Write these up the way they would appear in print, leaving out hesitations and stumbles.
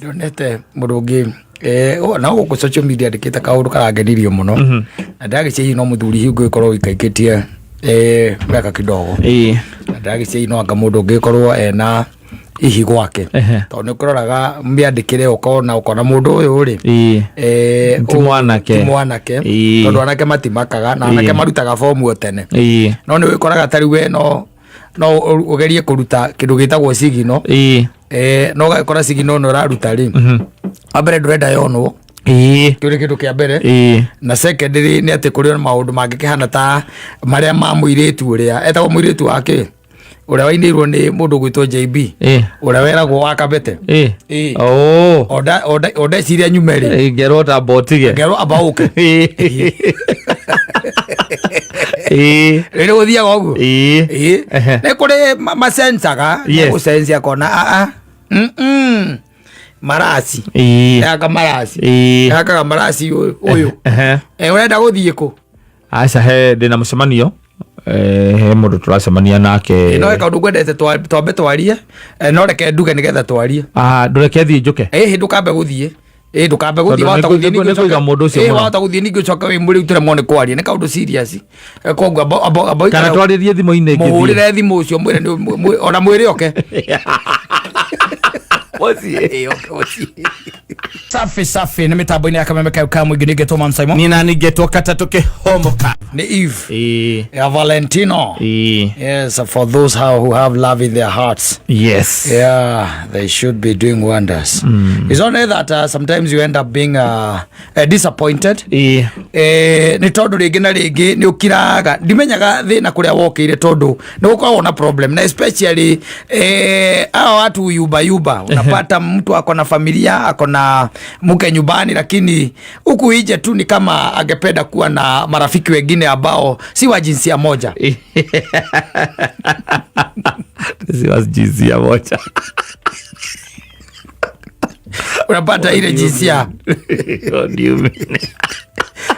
Ndonete mũndũ ũngĩ na gũkũ social media andĩkĩte kaũndũ karangenirio mũno na ndagĩcia no mũthuri hihi ũngĩkorwo ũikaikĩtie mĩaka kidogo na ndagĩcia no anga mũndũ ũngĩkorwo ena ihi gwake tondũ nĩ ũkĩroraga mĩandĩkĩre ũkona ũkona mũndũ ũyũ rĩ Ti mwanake. Ti mwanake tondũ anake matimakaga na anake marutaga bomu o tene. No nĩ wĩkoraga ta rĩu we no no ũgerie kũruta kĩndũ gĩtagwo sigino no ũgagĩkora sigino ĩno ũraruta rĩ, wa mbere ndũrenda yonwo. Kĩu nĩ kĩndũ kĩa mbere. Na secondary nĩ atĩ kũrĩ maũndũ mangĩkĩhana ta marĩa ma mũirĩtu ũrĩa etagwo mũirĩtu wake ũrĩa wainĩirwo nĩ mũndũ ũgwĩtwo JB, ũrĩa weragwo wa Kabete. Oh. Onda ndeciria nyume rĩ. Ngerwo ta mbotige. Ngerwo amba ũke. Rĩrĩ gũthiaga ũguo. Nĩ kũrĩ macencaga gũcenjia kona aa maraci yaka maraci yakaga maraci ũyũ ũyũ. Ũrenda gũthiĩ kũ? Aca, he ndĩna mũcemanio, he mũndũ tũracemania nake. No kaũndũ ngwendete twambe twarie, no reke nduge nĩgetha twarie. Ah, ndũreke thiĩ njũke. Ĩhĩ, ndũkambe gũthiĩ. Ĩ, ndũkambe gũthiĩ. Tondũ Wahota gũthiĩ ningĩ nĩ kũiga mũndũ ũcio Ĩ, mũno. Wahota gũthiĩ ningĩ ũcoke wĩ mũrĩu tũremwo nĩ kwaria, nĩ kaũndũ serious. Koguo amba Kana twarĩrie thimũ-inĩ ngĩthiĩ. Mũhũrĩre thimũ ũcio mwĩre ona mwĩre oke. Mũciĩ. Ĩ, oke mũciĩ. Safi safi, nĩ mĩtambo-inĩ ya Kameme kayo ka mũingĩ, ningĩtwo Man Simon. Nina ningetwo katatũ kĩhomoka. Nĩ Eve ya Valentino. Yes, for those who have love in their hearts. Yeah, they should be doing wonders. It's only that sometimes you end up being disappointed. Nĩ tondũ rĩngĩ na rĩngĩ nĩ ũkiraga, ndimenyaga thĩna kũrĩa wokĩire, tondũ nĩ gũkoragwo na problem na especially hao watu yuba yuba. Unapata mtu ako na familia, ako na mke nyumbani, lakini huku nje tu ni kama angependa kuwa na marafiki wengine ambao si wa jinsia moja. Si wa jinsia moja. Unapata ile jinsia What do you mean?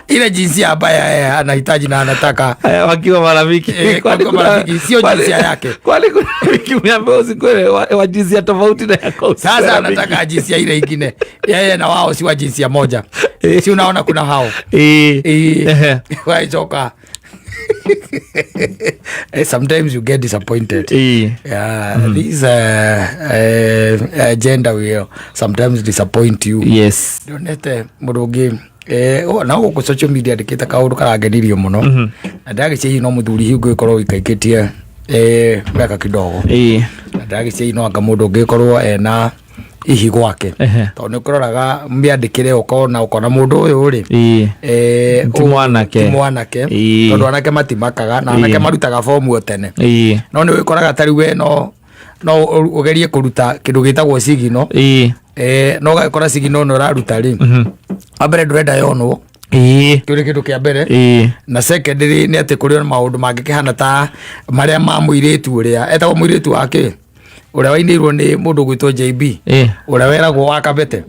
Ile jinsia ambaye anahitaji na anataka. Haya, wakiwa marafiki. Wakiwa marafiki, sio jinsia yake. Kwani kuna rafiki umeambiwa usikue wa jinsia tofauti na yako usikue Sasa rafiki? anataka jinsia ile ingine, yeye na wao si wa jinsia moja. Si unaona kuna hao? Waichoka. Sometimes you get disappointed. Yeah, this gender will sometimes disappoint you. Ndonete mũndũ ũngĩ na gũkũ social media andĩkĩte kaũndũ karangenirio mũno na ndagĩcia no mũthuri hihi ũngĩkorwo ũikaikĩtie mĩaka kidogo na ndagĩcia no anga mũndũ ũngĩkorwo ena ihi gwake tondũ nĩ ũkĩroraga mĩandĩkĩre ũkona ũkona mũndũ ũyũ rĩ Ti mwanake. Ti mwanake tondũ anake matimakaga na anake marutaga bomu o tene. No nĩ wĩkoraga ta rĩu we no no ũgerie kũruta kĩndũ gĩtagwo sigino no ũgagĩkora sigino ĩno ũraruta rĩ, wa mbere ndũrenda yonwo. Kĩu nĩ kĩndũ kĩa mbere. Na secondary nĩ atĩ kũrĩ maũndũ mangĩkĩhana ta marĩa ma mũirĩtu ũrĩa etagwo mũirĩtu wake ũrĩa wainĩirwo nĩ mũndũ ũgwĩtwo JB, ũrĩa weragwo wa Kabete.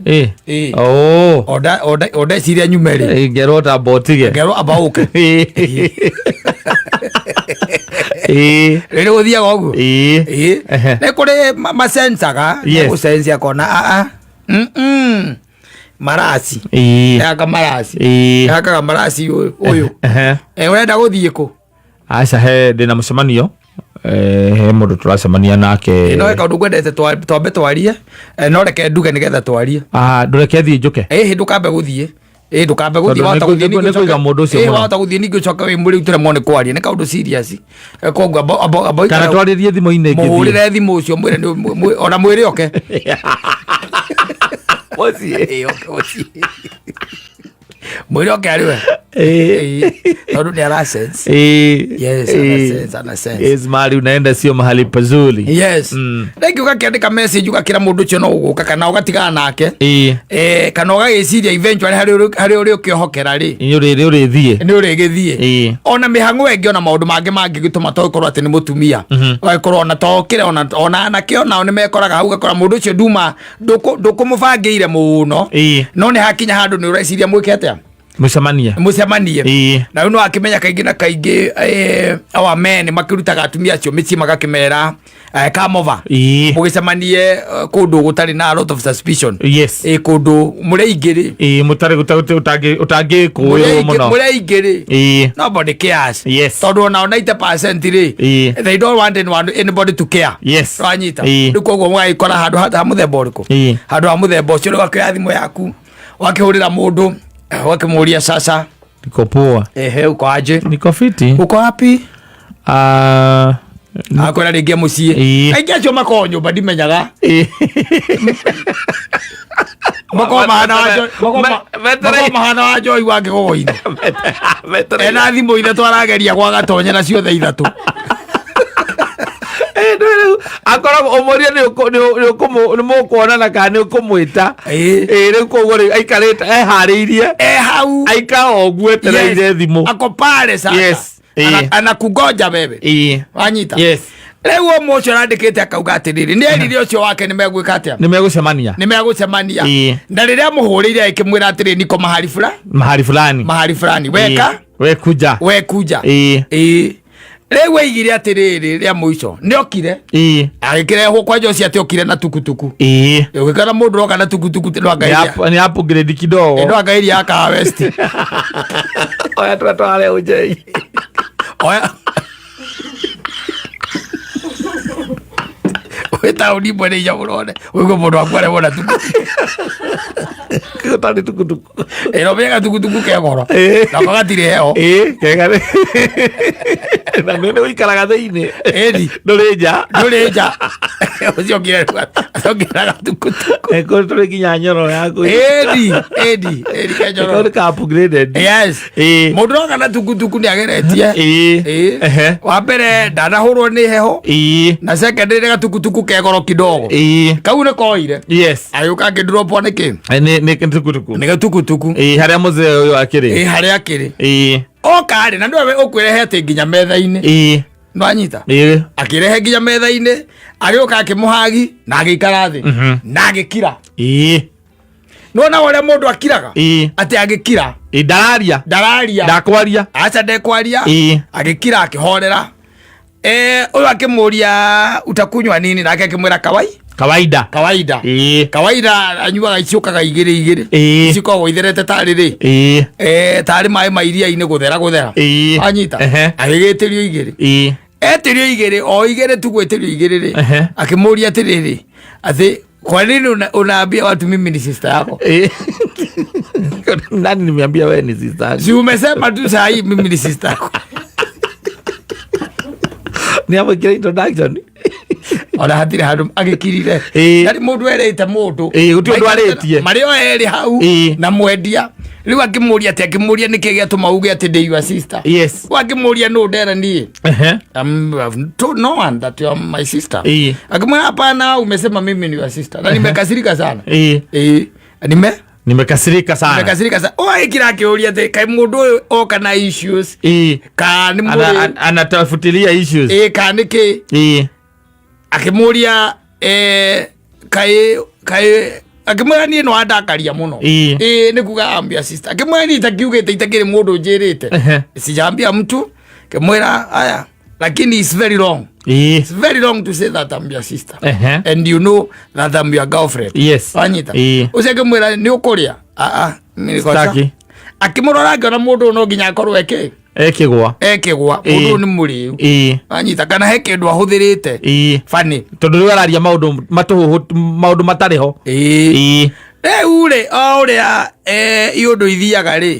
Oh. Onda ndeciria nyume rĩ. Ngerwo ta mbotige. Ngerwo amba ũke. Rĩrĩ gũthiaga ũguo. Nĩ kũrĩ macencaga gũcenjia kona aa maraci yaka maraci yakaga maraci ũyũ ũyũ. Ũrenda gũthiĩ kũ? Aca, he ndĩna mũcemanio, he mũndũ tũracemania nake. No kaũndũ ngwendete twambe twarie, no reke nduge nĩgetha twarie. Ah, ndũreke thiĩ njũke. Ĩhĩ, ndũkambe gũthiĩ. Ĩ, ndũkambe gũthiĩ. Tondũ Wahota gũthiĩ ningĩ nĩ kũiga mũndũ ũcio mũno. Wahota gũthiĩ ningĩ ũcoke wĩ mũrĩu tũremwo nĩ kwaria, nĩ kaũndũ serious. Koguo amba Kana twarĩrie thimũ-inĩ ngĩthiĩ. Mũhũrĩre thimũ ũcio mwĩre ona mwĩre oke. Mũciĩ. Ĩ, oke mũciĩ, mwĩre oke arĩ we. Tondũ nĩ ara sense. Yes, ana sense, ana sense. Yes, mahali unaenda sio mahali pazuri. Yes. Rĩngĩ ũgakĩandĩka message ũgakĩra mũndũ ũcio no ũgũka kana ũgatigana nake. Kana ũgagĩciria eventually harĩ ũrĩa ũkĩohokera rĩ, Nĩ ũrĩ ũrĩthiĩ. Nĩ ũrĩgĩthiĩ. Ona mĩhang'o ĩngĩ, ona maũndũ mangĩ mangĩgĩtũma to ĩkorwo atĩ nĩ mũtumia, ũgagĩkorwo ona tokĩre ona anake onao nĩ mekoraga hau, ũgakora mũndũ ũcio nduma ndũkũmũbangĩire mũno, no nĩ hakinya handũ nĩ ũreciria mwĩke atĩa. Mũcemanie. Mũcemanie. Ĩĩ. Na rĩu no akĩmenya kaingĩ na kaingĩ our men makĩrutaga atumia acio mĩciĩ magakĩmera come over, Ĩĩ. mũgĩcemanie kũndũ gũtarĩ na a lot of suspicion. Yes. Kũndũ mũrĩ aingĩ rĩ. Ĩĩ, mũtarĩ ũtangĩkũĩrwo mũno. Mũrĩ aingĩ rĩ. Ĩĩ. Nobody cares. Yes. Tondũ onao 90% rĩ, Ĩĩ. they don't want anybody to care. Yes. Wanyita? Ĩĩ. Rĩu koguo mũgagĩkora handũ ha mũthemba ũrĩkũ? Ĩĩ. Handũ ha mũthemba ũcio, rĩu wakĩoya thimũ yaku, wakĩhũrĩra mũndũ, wakĩmũria, "Sasa?" Niko poa. "Ehe, uko aje?" Niko fiti. "Uko wapi?" Ah, Akwĩra rĩngĩ mũciĩ. Ĩĩ. Aingĩ acio makoragwo nyũmba, ndimenyaga. Ĩĩ. Makoragwo mahana wa makoragwo mahana wa njoi wa kĩgogo-inĩ ena thimũ ithatũ, arageria gwa gatonyera ciothe ithatũ. Rĩu akoragwo ũmũrie nĩ mũkuonana kana nĩ ũkũmwĩta. Ĩĩ. Ĩĩ, rĩu koguo rĩu aikarĩte eharĩirie. E hau. Aikara o ũguo etereire thimũ. Ako pale sasa. Yes. Ĩĩ. Anakungoja wewe. Ĩĩ. Wanyita? Yes. Rĩu ũmwe ũcio arandĩkĩte akauga atĩrĩrĩ, nĩ erire ũcio wake nĩ megwĩka atĩa? Nĩ megũcemania. Nĩ megũcemania. Ĩĩ. Na rĩrĩa amũhũrĩire akĩmwĩra atĩrĩ, "Niko mahali fula Mahali fulani. Mahali fulani, weka." Ĩĩ. We kuja. "We kuja." Ĩĩ. Ĩĩ, rĩu aigire atĩrĩrĩ, rĩa mũico nĩ okire, Ĩĩ. agĩkĩrehwo kwanja ũcio atĩ okire na tukutuku. Ĩĩ. Ũgĩkora mũndũ roka na tukutuku no Nĩ angairia nĩ upgrade kidogo. No angairia akaha west. Oya twatware ũnjei. Oya wĩ taũni imwe nĩ inya mũrone ũigue mũndũ waku arehwo na tukutuku. Gũtarĩ tukutuku. Ĩno menya gatukutuku ke goro. Ĩĩ. Nako gatirĩ heho. Ĩĩ, kega na nĩ ũikaraga thĩinĩ. Ĩni. Ndũrĩ nja. Ndũrĩ nja, ũcio ũkire ũkire na gatukutuku. Kũrĩ tũrĩ nginya nyoro yaku. Ĩni, ĩni, ĩni, kenjoro. Kau nĩ ka upgraded. Yes. Ĩĩ. Mũndũ roka na tukutuku nĩ ageretie. Ĩĩ. Ĩĩ. Ehe. Wa mbere ndanahũrwo nĩ heho. Ĩĩ. Na second nĩ gatukutuku ke goro kidogo. Ĩĩ. Kau nĩ koire. Yes. Agĩũka akĩndropwo nĩ kĩ? Nĩ tukutuku. Nĩ gatukutuku. Ĩĩ, harĩa mũzee ũyũ akĩrĩ. Ĩĩ, harĩa akĩrĩ. Ĩĩ. Oka rĩ, na nĩwe ũkwĩrehe atĩ nginya metha-inĩ. Ĩĩ. Nĩwanyita? Ĩĩ. Akĩrehe nginya metha-inĩ, agĩũka akĩmũhagi na agĩikara thĩ na agĩkira. Ĩĩ. Nĩwona ũrĩa mũndũ akiraga? Ĩĩ. Atĩ agĩkira. Ĩĩ, ndararia. Ndararia. Ndakwaria. Aca, ndekwaria. Ĩĩ. Agĩkira, akĩhorera. Ũyũ akĩmũria, "Utakunywa nini?" Nake akĩmwĩra, "Kawai." Kawaida. Kawaida. Ĩĩ. Kawaida anyuaga iciũkaga igĩrĩ igĩrĩ. Ĩĩ. Cikoragwo itherete tarĩ rĩ, Ĩĩ. Tarĩ maĩ ma iria-inĩ gũthera gũthera. Ĩĩ. Anyita? Ehe. Agĩgĩtĩrio igĩrĩ. Ĩĩ. Etĩrio igĩrĩ, o igĩrĩ tu, gwĩtĩrio igĩrĩ rĩ, Ehe. akĩmũria atĩrĩrĩ, atĩ, "Kwa nini unaambia watu mimi ni sister yako?" Ĩĩ. Nani nimeambia wewe ni sister yangu? "Si umesema tu saa hii mimi ni sister yako?" Nĩ amwĩkĩra introduction. Ona hatirĩ handũ agĩkirire. Ĩĩ. Ndarĩ mũndũ erĩte mũndũ. Ĩĩ, gũtirĩ ũndũ arĩtie. Marĩ o erĩ hau Ĩĩ. na mwendia. Rĩu akĩmũria atĩ, akĩmũria, "Nĩkĩ gĩatũma uge atĩ ndĩ your sister?" Yes. Rĩu akĩmũria, "Nũ ndera niĩ?" Ehe. I've told no one that you are my sister." Ĩĩ. Akimwambia, "Hapana, umesema mimi ni your sister na nimekasirika sana." Ĩĩ. Ĩĩ, nime Nimekasirika sana. Nimekasirika sana. Ũgagĩkira akĩũria atĩ kaĩ mũndũ ũyũ oka na issues Ĩĩ. ka nĩ mũrĩ Anatafutilia issues. Ĩĩ, ka nĩ kĩ? Ĩĩ. Akĩmũria, kaĩ akĩmwĩra, "Niĩ no andakaria mũno." Ĩĩ. Ĩĩ, nĩ kuga I'm your sister. Akĩmwĩra, "Niĩ itakiugĩte, itakĩrĩ mũndũ njĩrĩte." Ehe. "Sijaambia mtu." Akĩmwĩra, "Aya, lakini it's very wrong. Ĩĩ. It's very wrong to say that I'm your sister Ehe. and you know that I'm your girlfriend." Yes. Wanyita? Ĩĩ. Ũcio akĩmwĩra, "Nĩ ũkũrĩa?" "Aa, nĩ kosa." Staki. Akĩmũrora, akĩona mũndũ ũyũ no nginya akorwo eke Ekĩgwa. Ekĩgwa. Ĩĩ. Mũndũ ũyũ nĩ mũrĩu. Ĩĩ. Wanyita? Kana he kĩndũ ahũthĩrĩte. Ĩĩ. Bani. Tondũ rĩu araria maũndũ matũhũhũ, maũndũ matarĩ ho. Ĩĩ. Ĩĩ. Rĩu rĩ, o ũrĩa iũndũ ithiaga rĩ,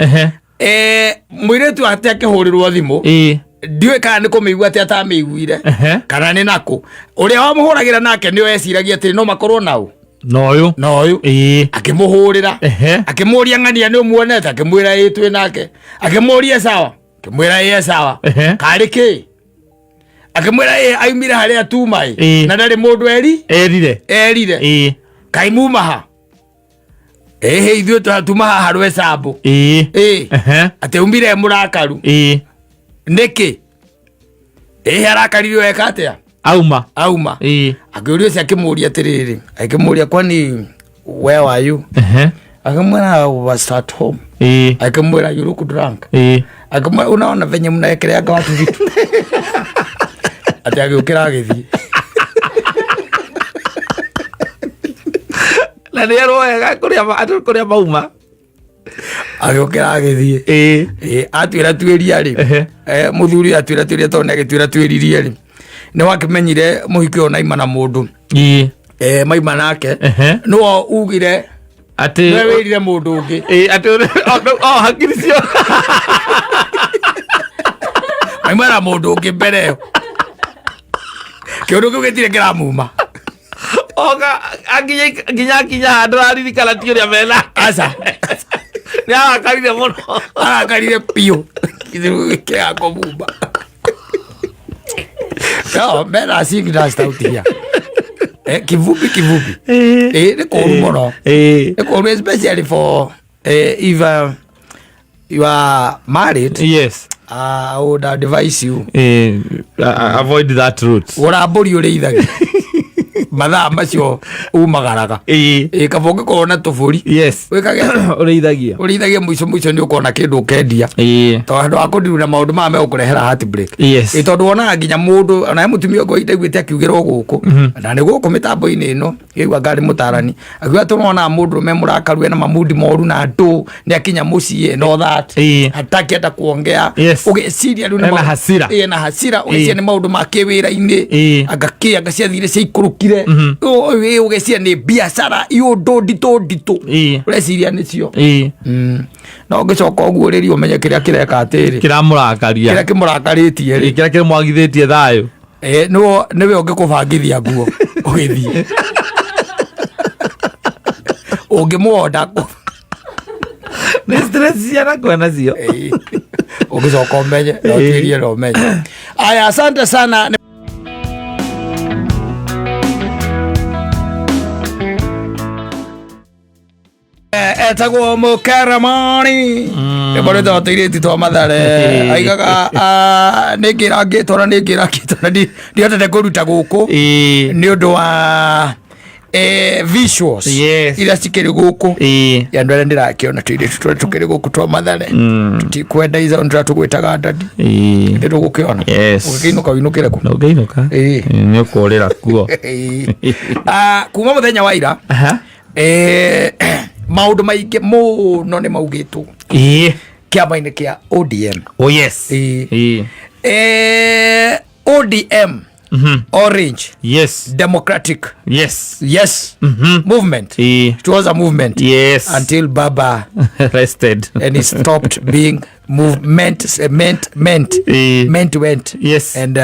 Ehe. Mũirĩtu ate akĩhũrĩrwo thimũ. Ĩĩ. Ndiũĩ kana nĩ kũmĩigua atĩ atamĩiguire Ehe. kana nĩ nakũ ũrĩa wamũhũragĩra nake nĩo eciragia atĩ no makorwo nau. Na ũyũ. Na ũyũ. Ĩĩ. Akĩmũhũrĩra. Ehe. Akĩmũria, "Ng'ania nĩ ũmuonete?" Akĩmwĩra, "Ĩĩ, twĩ nake." Akĩmũria, "Sawa?" Akĩmwĩra, "Ĩĩ, sawa." Ehe. "Karĩ kĩ?" Akĩmwĩra, "Ĩĩ, aumire harĩa tuma ĩ." Ĩĩ. Na ndarĩ mũndũ eri Erire. Erire. Ĩĩ. "Kaĩ muma ha?" "Ĩhĩ, ithuĩ tuma haha rwecambũ." Ĩĩ. Ĩĩ. Ehe. Atĩ umire mũrakaru. Ĩĩ. "Nĩkĩ?" "Ĩhĩ, arakaririo eka atĩa?" Auma. Auma. Ĩĩ. Akĩũria ũcio, akĩmũria atĩrĩrĩ, akĩmũria, "Kwani where were you?" Ehe. Akimwira, "I was at home." Akimwira, "You look drunk." Akimwira, "Unaona venye mnaekeleaga watu vitu?" Ati agiukira agithie. Na nä erwo wega kå rä a mauma. Agiukira agithie. Atuĩra tuĩria rĩ, mũthuri atuĩra tuĩria, tondũ nĩ agĩtuĩra tuĩririe rĩ, nĩ wakĩmenyire mũhiki ũyũ naima na mũndũ. Maima nake. Nĩwe ugire. Atä Nĩwe wĩrire mũndũ ũngĩ. Atä o hakiri cio. Maima na mũndũ ũngĩ mbere ĩyo, kĩũndũ kĩu gĩtirĩ kĩramuma. Oga nginya akinya handå aririkana ti å rä a mena. Aca. Nä arakarire må no. Arakarire biũ kĩga kũmuma. No men are seeing dust out here. Kivupi kivupi. Nĩ kũũru mũno. Nĩ kũũru, especially for if you are married. I would advise you Avoid that route. Gũra mbũri ũrĩithagia mathaa macio umagaraga. Kaba ũngĩkorwo na tũbũri, wĩkage. Å rä ithagia. Ũrĩithagie, mũico mũico nĩ ũkona kĩndũ ũkendia, tondũ handũ ha kũndiru na maũndũ maya megũkũrehera heartbreak. Tondũ wonaga nginya mũndũ ona he mũtumia ũngĩ ndaiguĩte akiugĩrwo gũkũ, na nĩ gũkũ mĩtambo-inĩ ĩno ngĩigua ngarĩ mũtarani akiuga tũronaga mũndũ ũrũme mũrakaru ena mamundi moru na andũ nĩ akinya mũciĩ and all that, hataki hata kuongea. Ũgeciria rĩu nĩ Ena hasira. Ena hasira, ũgeciria nĩ maũndũ ma kĩwĩra-inĩ, anga kĩ anga ciathire ciaikũrũkire. Ũgeciria nĩ biacara iũndũ nditũ nditũ, ũreciria nĩcio. No ũngĩcoka ũguo rĩri ũmenye kĩrĩa kĩreka atĩrĩ. Kä ramå rakaria. Kĩrĩa kĩmũrakarĩtie rĩ, kä rä a kä mwagithä tie thayå. Nĩwe ũngĩkũbangithia nguo ũgĩthiĩ ũngĩmwonda. Nä stress ciana kwena cio. Ũngĩcoka ũmenye na ũtuĩrie na ũmenye. Aya, asante sana. Etagwo Mũkaramani, nĩmorĩte wa tũirĩtu twa Mathare. Aigaga, "Ah, nĩ ngĩrangĩtwo na nĩ ngĩrangĩtwo na ndihotete kũruta gũkũ nĩ ũndũ wa visuals iria cikĩrĩ gũkũ." Ya andũ arĩa ndĩrakĩona tũirĩtu tũrĩa tũkĩrĩ gũkũ twa Mathare, tũtikwenda izo ndĩra tũgwĩtaga daddy. Nĩ tũgũkĩona. Ũgĩkĩinũka ũinũkĩre kũ? Na å ngä inå ka nä å kå rä ra kuo. Ah, kuma mũthenya wa ira, maũndũ maingĩ mũno nĩ maugĩtwo kĩama-inĩ kĩa ODM. Oh yes. ODM, Orange Democratic yes Movement. It was a movement until Baba rested and it stopped being movement, meant meant meant went and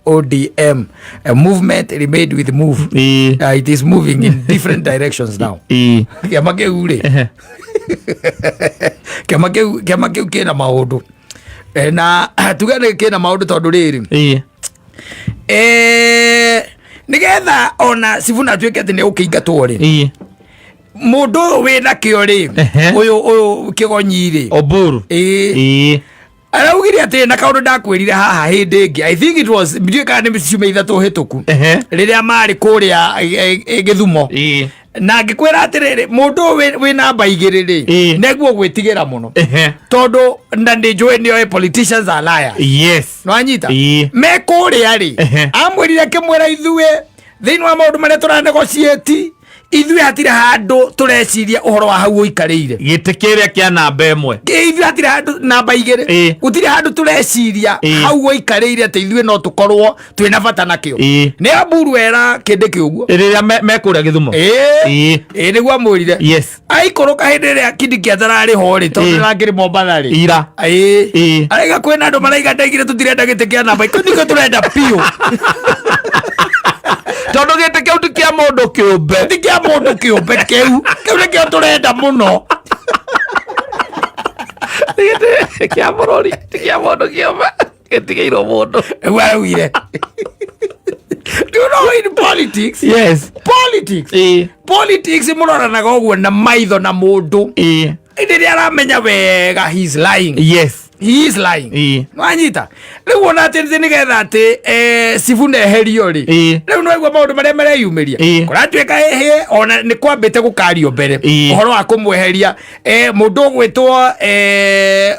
ODM, a movement remained with move. It is moving in different directions now. Kĩama kĩu rĩ, kĩama kĩu kĩna maũndũ. Na tuge nĩ kĩna maũndũ tondũ rĩrĩ, nĩgetha ona Sifuna atuĩke atĩ nĩ ũkĩingatwo rĩ, mũndũ ũyũ wĩna kĩo rĩ, ũyũ kĩgonyi rĩ, Oburu. Araugire atĩ na kaũndũ ndakwĩrire haha hĩndĩ ĩngĩ, I think it was, ndiũĩ kana nĩ ciumia 3 hĩtũku, rĩrĩa marĩ kũrĩa Gĩthumo, na ngĩkwĩra atĩrĩrĩ, mũndũ ũyũ wĩ namba 2 rĩ, nĩguo gwĩtigĩra mũno, tondũ na nĩ njũĩ nĩoĩ politicians are liars. Nĩwanyita? Me kũrĩa rĩ, amwĩrire, akĩmwĩra, ithuĩ thĩinĩ wa maũndũ marĩa tũranegotiate, ithuĩ hatirĩ handũ tũreciria ũhoro wa hau ũikarĩire. Gä tä kä rä a kä a namba 1. Ithuĩ hatirĩ handũ namba 2, gũtirĩ handũ tũreciria hau ũikarĩire atĩ ithuĩ no tũkorwo twĩna bata nakĩo. Nĩ Amburu era kĩndĩ kĩ ũguo. Rä rä a mekå rä a gä thumo. Ĩĩ, nĩguo amwĩrire. Aikũrũka hĩndĩ ĩrĩa Kindiki atararĩ ho rĩ, tondũ ndĩrakĩrĩ Mombatha rĩ, Ira. Araiga kwĩna andũ maraiga ndaigire tũtirenda gĩtĩ kĩa namba 10, nĩkĩo tũrenda biũ. Tondå gä tä kä u ti kä a må ndå kä å mbe. Ti kĩa mũndũ kĩũmbe, kĩu nĩkĩo tũrenda mũno. Gä kä a bå rå ri ti kä a må ndå kä å mbe, gä tigä irwo må ndå. Nĩguo araugire. Do you know, in politics, politics, politics mũroranaga ũguo na maitho na mũndũ, rĩrĩa aramenya wega he's lying. He is lying. Ĩĩ. Nwanyita rĩu ona atĩ nĩ nĩgetha atĩ Sifuna eherio rĩ, rĩu nĩwaigua maũndũ marĩa mareyumĩria. Kũratuĩka ĩhĩ ona nĩ kwambĩte gũkario mbere ũhoro wa kũmweheria, mũndũ ũgwĩtwo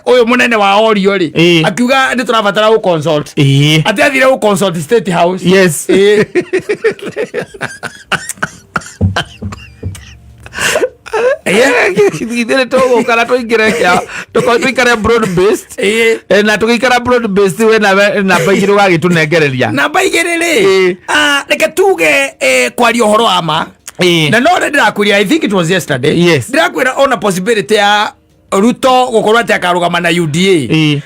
ũyũ mũnene wa Orio rĩ, akiuga nĩ tũrabatara gũ consult, atĩ athire gũ consult State House. Ithuĩ nĩ tũgũka na tũingĩre kĩa tũkorwo tũikare broad based. Na tũgĩikara broad based, we nawe namba igĩrĩ ũgagĩtũnengereria. Namba igĩrĩ rĩ, reke tuge, kwaria ũhoro wa ma, na no rĩ ndĩrakwĩria, I think it was yesterday, ndĩrakwĩra ona possibility ya Ruto gũkorwo atĩ akarũgama na UDA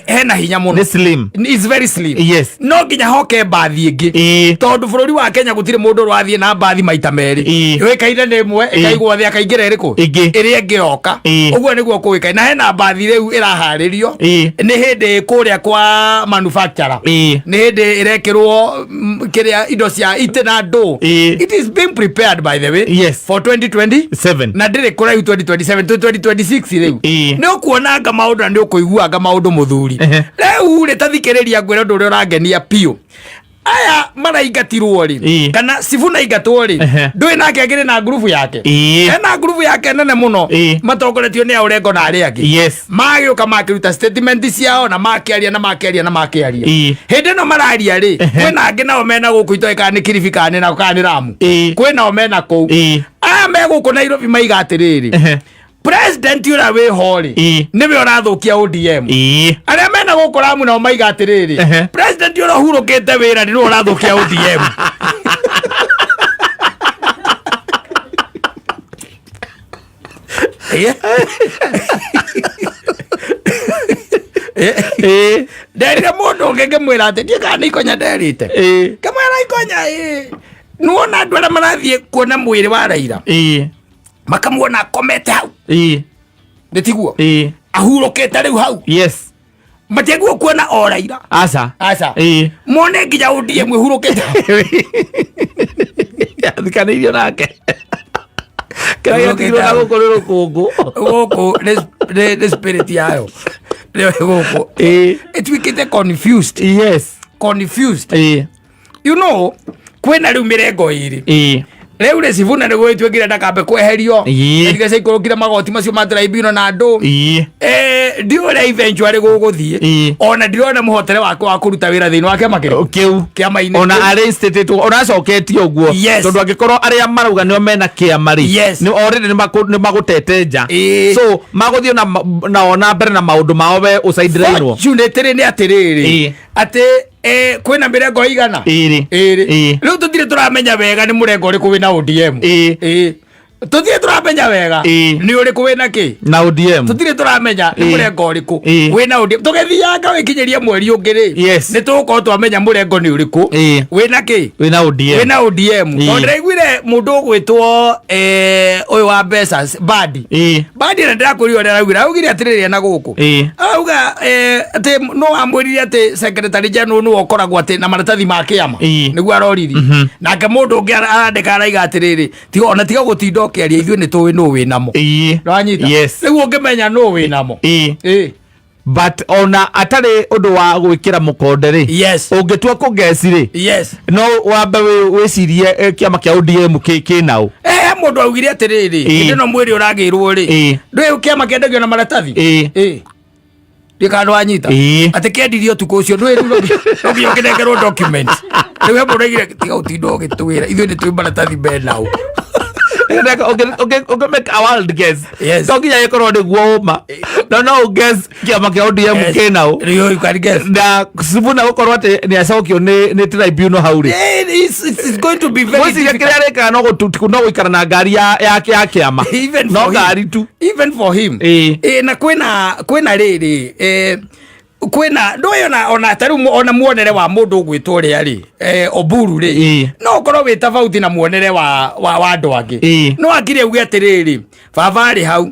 hena hinya mũno. Nĩ slim. It's very slim. No nginya hoke mbathi ĩngĩ, tondũ bũrũri wa Kenya gũtirĩ mũndũ ũrathiĩ na mbathi maita merĩ. Yũĩkaine nĩ ĩmwe, ĩkaigwo thĩ, akaingĩra ĩrĩkũ? Ĩngĩ. Ĩrĩa ĩngĩ yoka. Ũguo nĩguo kũĩkaine, na hena mbathi rĩu ĩraharĩrio, nĩ hĩndĩ kũrĩa kwa manufacturer, nĩ hĩndĩ ĩrekĩrwo kĩrĩa indo cia itĩ na ndũ. It is being prepared, by the way, for 2020 Seven. Na ndĩrĩ kũraihu 2027 to 2026 rĩu. Nĩ ũkuonanga maũndũ na nĩ ũkũiguanga maũndũ, mũthuri. Rĩu rĩ, tathikĩrĩria ngwĩre ũndũ ũrĩa ũrangenia biũ. Aya maraingatirwo rĩ, kana Sifuna aingatwo rĩ, ndũĩ nake akĩrĩ na ngurubu yake. Ena ngurubu yake nene mũno, matongoretio nĩ Aũrengo na arĩa angĩ. Magĩũka makĩruta statement ciao na makĩaria na makĩaria na makĩaria. Hĩndĩ ĩno mararia rĩ, kwĩna angĩ nao mena gũkũ itoĩ kana nĩ Kilifi kana nĩ kana nĩ Lamu. Kwĩ nao mena kũu. Aya me gũkũ Nairobi maiga atĩrĩrĩ, president ũrĩa wĩho rĩ, nĩwe ũrathũkia ODM. Arĩa mena gũkũ Lamu nao maiga atĩrĩrĩ, president ũrĩa ũhurũkĩte wĩra nĩwe ũrathũkia ODM. Nderire mũndũ ũngĩ ngĩmwĩra atĩ ndiĩ kana nĩ ikonya nderĩte. Ngĩmwĩra, ikonya ĩ nĩwona andũ arĩa marathiĩ kuona mwĩrĩ wa Raila, makamuona akomete hau, nĩ tiguo? Ahurũkĩte rĩu hau, matiaguo kuona o Raila. Aca. Aca. Mone nginya ODM ĩhurũkĩte. Athikanĩirio nake kĩrĩa gĩatigirwo na gũkũ nĩ rũkũngũ. Gũkũ nĩ spirit yayo nĩyo gũkũ ĩtuĩkĩte confused. Confused. Kwĩna rĩu mĩrengo ĩrĩ. Rĩu rĩ, Sifuna nĩguo ĩtuĩkire ndakambe kweherio. Ĩtige ciaikũrũkire magoti macio ma tribunal na andũ. Ndiũĩ ũrĩa eventually gũgũthiĩ. Ona ndirona mũhotere wake wa kũruta wĩra thĩinĩ wa kĩama kĩrĩkũ? Kĩu. Kĩama-inĩ ona kĩu. arĩ stated ona acoketio ũguo, tondũ angĩkorwo arĩa marauga nĩo mena kĩama rĩ, nĩ already nĩ magũtete nja. So magũthiĩ nao na mbere na maũndũ mao, we ũcaindĩrainwo. Fortunately nĩ atĩrĩrĩ, atĩ kwĩna mĩrengo igana? Ĩrĩ. Ĩrĩ. Rĩu tũtirĩ tũramenya wega nĩ mũrengo ũrĩkũ wĩna ODM. Tũtirĩ tũramenya wega nĩ ũrĩkũ wĩna kĩ. Na ODM. Tũtirĩ tũramenya nĩ mũrengo ũrĩkũ wĩna ODM. Tũgĩthianga wĩkinyĩrie mweri ũngĩ rĩ, nĩ tũgũkorwo twamenya mũrengo nĩ ũrĩkũ wĩna kĩ. Wĩna ODM. Wĩna ODM. Tondũ ndĩraiguire mũndũ ũgwĩtwo ũyũ wa mbeca, Badi. Badi na ndĩrakwĩrire ũrĩa araugire, araugire atĩrĩrĩ, ena gũkũ arauga atĩ no amwĩrire atĩ secretary general nĩwe ũkoragwo atĩ na maratathi ma kĩama. Nĩguo aroririe. Nake mũndũ ũngĩ arandĩka araiga atĩrĩrĩ, tiga ona tiga gũtinda ũkĩaria, ithuĩ nĩ tũĩ nũ wĩ namo. Nĩwanyita? Yes. Rĩu ũngĩmenya nũ wĩ namo. But ona atarĩ ũndũ wa gwĩkĩra mũkonde rĩ, ũngĩtua kũgeci rĩ, no wambe wĩcirie kĩama kĩa ODM kĩnaũ. Mũndũ augire atĩrĩrĩ, hĩndĩ ĩno mwĩrĩ ũragĩrwo rĩ, ndũĩ kĩama kĩendagio na maratathi. Ndiĩ kana nĩwanyita. Atĩ kĩendirio ũtukũ ũcio, ndũĩ rĩu no nginya ũkĩnengerwo document. Rĩu he mũndũ aigire, tiga ũtinda ũgĩtwĩra, ithuĩ nĩ twĩ maratathi menao. Ũngĩ make a wild guess, to nginya ĩkorwo nĩguo ũma, no ũguess kĩama kĩa ODM kĩnaũ. Rĩu you can guess. Na Sifuna gũkorwo atĩ nĩ acokio nĩ tribunal hau rĩ, It's going to be very gwĩciria difficult. kĩrĩa arĩkaga no gũikara na ngari ya kĩama. Even No for him. ngari tu. Even for him. Na kwĩna rĩrĩ, kwĩna ndũĩ ona ta rĩu ona muonere wa mũndũ ũgwĩtwo ũrĩa rĩ, Oburu rĩ, no ũkorwo wĩ tofauti na muonere wa andũ angĩ. No akire auge atĩrĩrĩ, baba arĩ hau.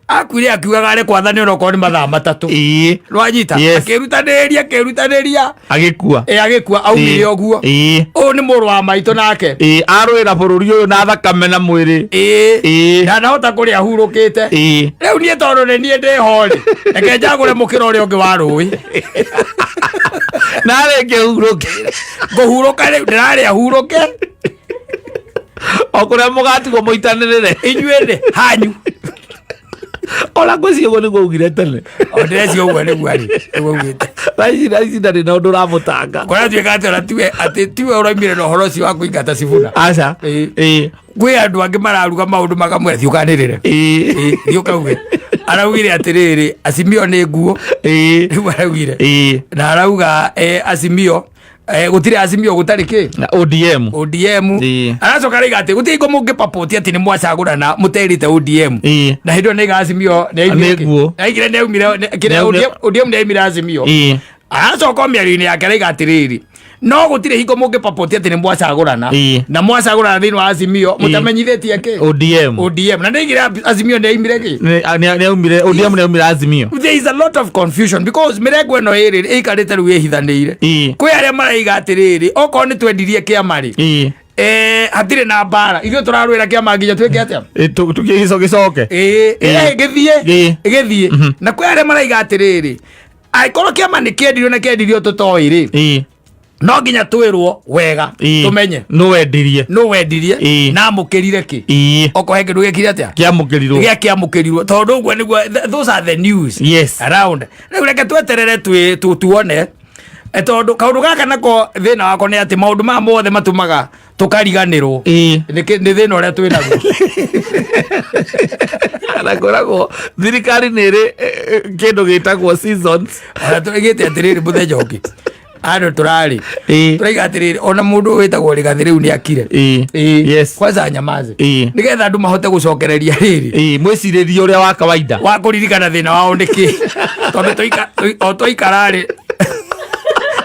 Akuire akiugaga arĩ kwathani onokorwo nĩ mathaa 3. Ĩĩ. Nĩwanyita? Yes. Akĩrutanĩria, akĩrutanĩria. Agĩkua. Ĩ, agĩkua, aumire ũguo. Ĩĩ. Ũyũ nĩ mũrũ wa maitũ nake. Ĩĩ, arũĩra bũrũri ũyũ na thakame na mwĩrĩ. Ĩĩ. Ĩĩ. Ndanahota kũrĩa ahurũkĩte. Ĩĩ. Rĩu niĩ tondũ nĩ niĩ ndĩho rĩ, reke njagũre mũkĩra ũrĩa ũngĩ wa rũĩ. Narĩngĩ hurũke. Ngũhurũka rĩu, ndĩrarĩa hurũke. O kũrĩa mũgatigwo mũitanĩrĩre. Inyuĩ nĩ hanyu. Ona ngwĩciria ũguo nĩguo augire tene. O ndĩreciria ũguo nĩguo arĩ, nĩguo augĩte. Thaa ici, thaa ici ndarĩ na ũndũ ũramũtanga. Kũratuĩka atĩ ona tiwe, atĩ tiwe ũraumire na ũhoro ũcio wa kũingata Sifuna. Aca. Ĩĩ. Ĩĩ. Kwĩ andũ angĩ mararuga maũndũ makamwĩra thiĩ ũkanĩrĩre. Ĩĩ. Ĩĩ, thiĩ ũkauge. Araugire atĩrĩrĩ, Azimio nĩ nguo. Ĩĩ. Rĩu araugire. Ĩĩ. Na arauga, Azimio, gũtirĩ Azimio gũtarĩ kĩ? Na ODM. ODM. Ĩĩ. Aracoka arauga atĩ gũtirĩ hingo mũngĩpapoti atĩ nĩ mwacagũrana mũterĩte ODM. Ĩĩ. Na hĩndĩ ĩyo nĩaiga Azimio nĩ aumire Nĩ nguo. kĩ? Aigire nĩ aumire, nĩ, kĩrĩa Nĩ aumire- ODM, ODM nĩ aumire Azimio. Ĩĩ. Aracoka o mĩario-inĩ yake arauga atĩrĩrĩ, no gũtirĩ hingo mũngĩpapoti atĩ nĩ mwacagũrana. Ĩĩ. Na mwacagũrana thĩinĩ wa Azimio, Ĩĩ. mũtamenyithĩtie kĩ? ODM. ODM. Na nĩaigire Azimio nĩ aumire kĩ? Nĩ, nĩ, nĩ aumire, ODM nĩ aumire Azimio. There is a lot of confusion because mĩrengo ĩno ĩrĩ ĩikarĩte rĩu ĩhithanĩire. Ĩĩ. Kwĩ arĩa maraiga atĩrĩrĩ, okorwo nĩ twendirie kĩama rĩ, Ĩĩ. Hatirĩ na mbara. Ithuĩ tũrarũĩra kĩama nginya twĩke atĩa? Ĩĩ, gĩcoke. Ĩĩ, Ĩĩ. ĩrĩa ĩgĩthiĩ, Ĩĩ. ĩgĩthiĩ. Na kwĩ arĩa maraiga atĩrĩrĩ, angĩkorwo kĩama nĩ kĩendirio na kĩendirio tũtoĩ rĩ, Ĩĩ. no nginya twĩrwo wega, Ĩĩ. tũmenye. Nũ wendirie. Nũ wendirie, Ĩĩ. na amũkĩrire kĩ? Ĩĩ. Okorwo he kĩndũ gĩekire atĩa? Kĩamũkĩrirwo. Gĩa kĩamũkĩrirwo. Tondũ ũguo nĩguo, those are the news. Yes. Around. Rĩu reke tweterere tuone. Tondũ kaũndũ gaka nako thĩna wako nĩ atĩ maũndũ maya mothe matũmaga tũkariganĩrwo. Ĩĩ. Nĩ thĩna ũrĩa twĩ naguo. Na ngoragwo thirikari nĩ ĩrĩ, kĩndũ gĩtagwo seasons. Ona tũrĩgĩte atĩrĩrĩ mũthenya ũngĩ. Andũ tũrarĩ. Ĩĩ. Tũraiga atĩrĩrĩ, ona mũndũ wĩtagwo Rĩgathĩ rĩu nĩ akire. Ĩĩ. Ĩĩ. Yes. Kwanza nyamaze. Ĩĩ. Nĩgetha andũ mahote gũcokereria rĩrĩ. Ĩĩ, mwĩcirĩrie ũrĩa wa kawaida. Wa kũririkana thĩna wao nĩ kĩ? Tondũ o twaikara rĩ.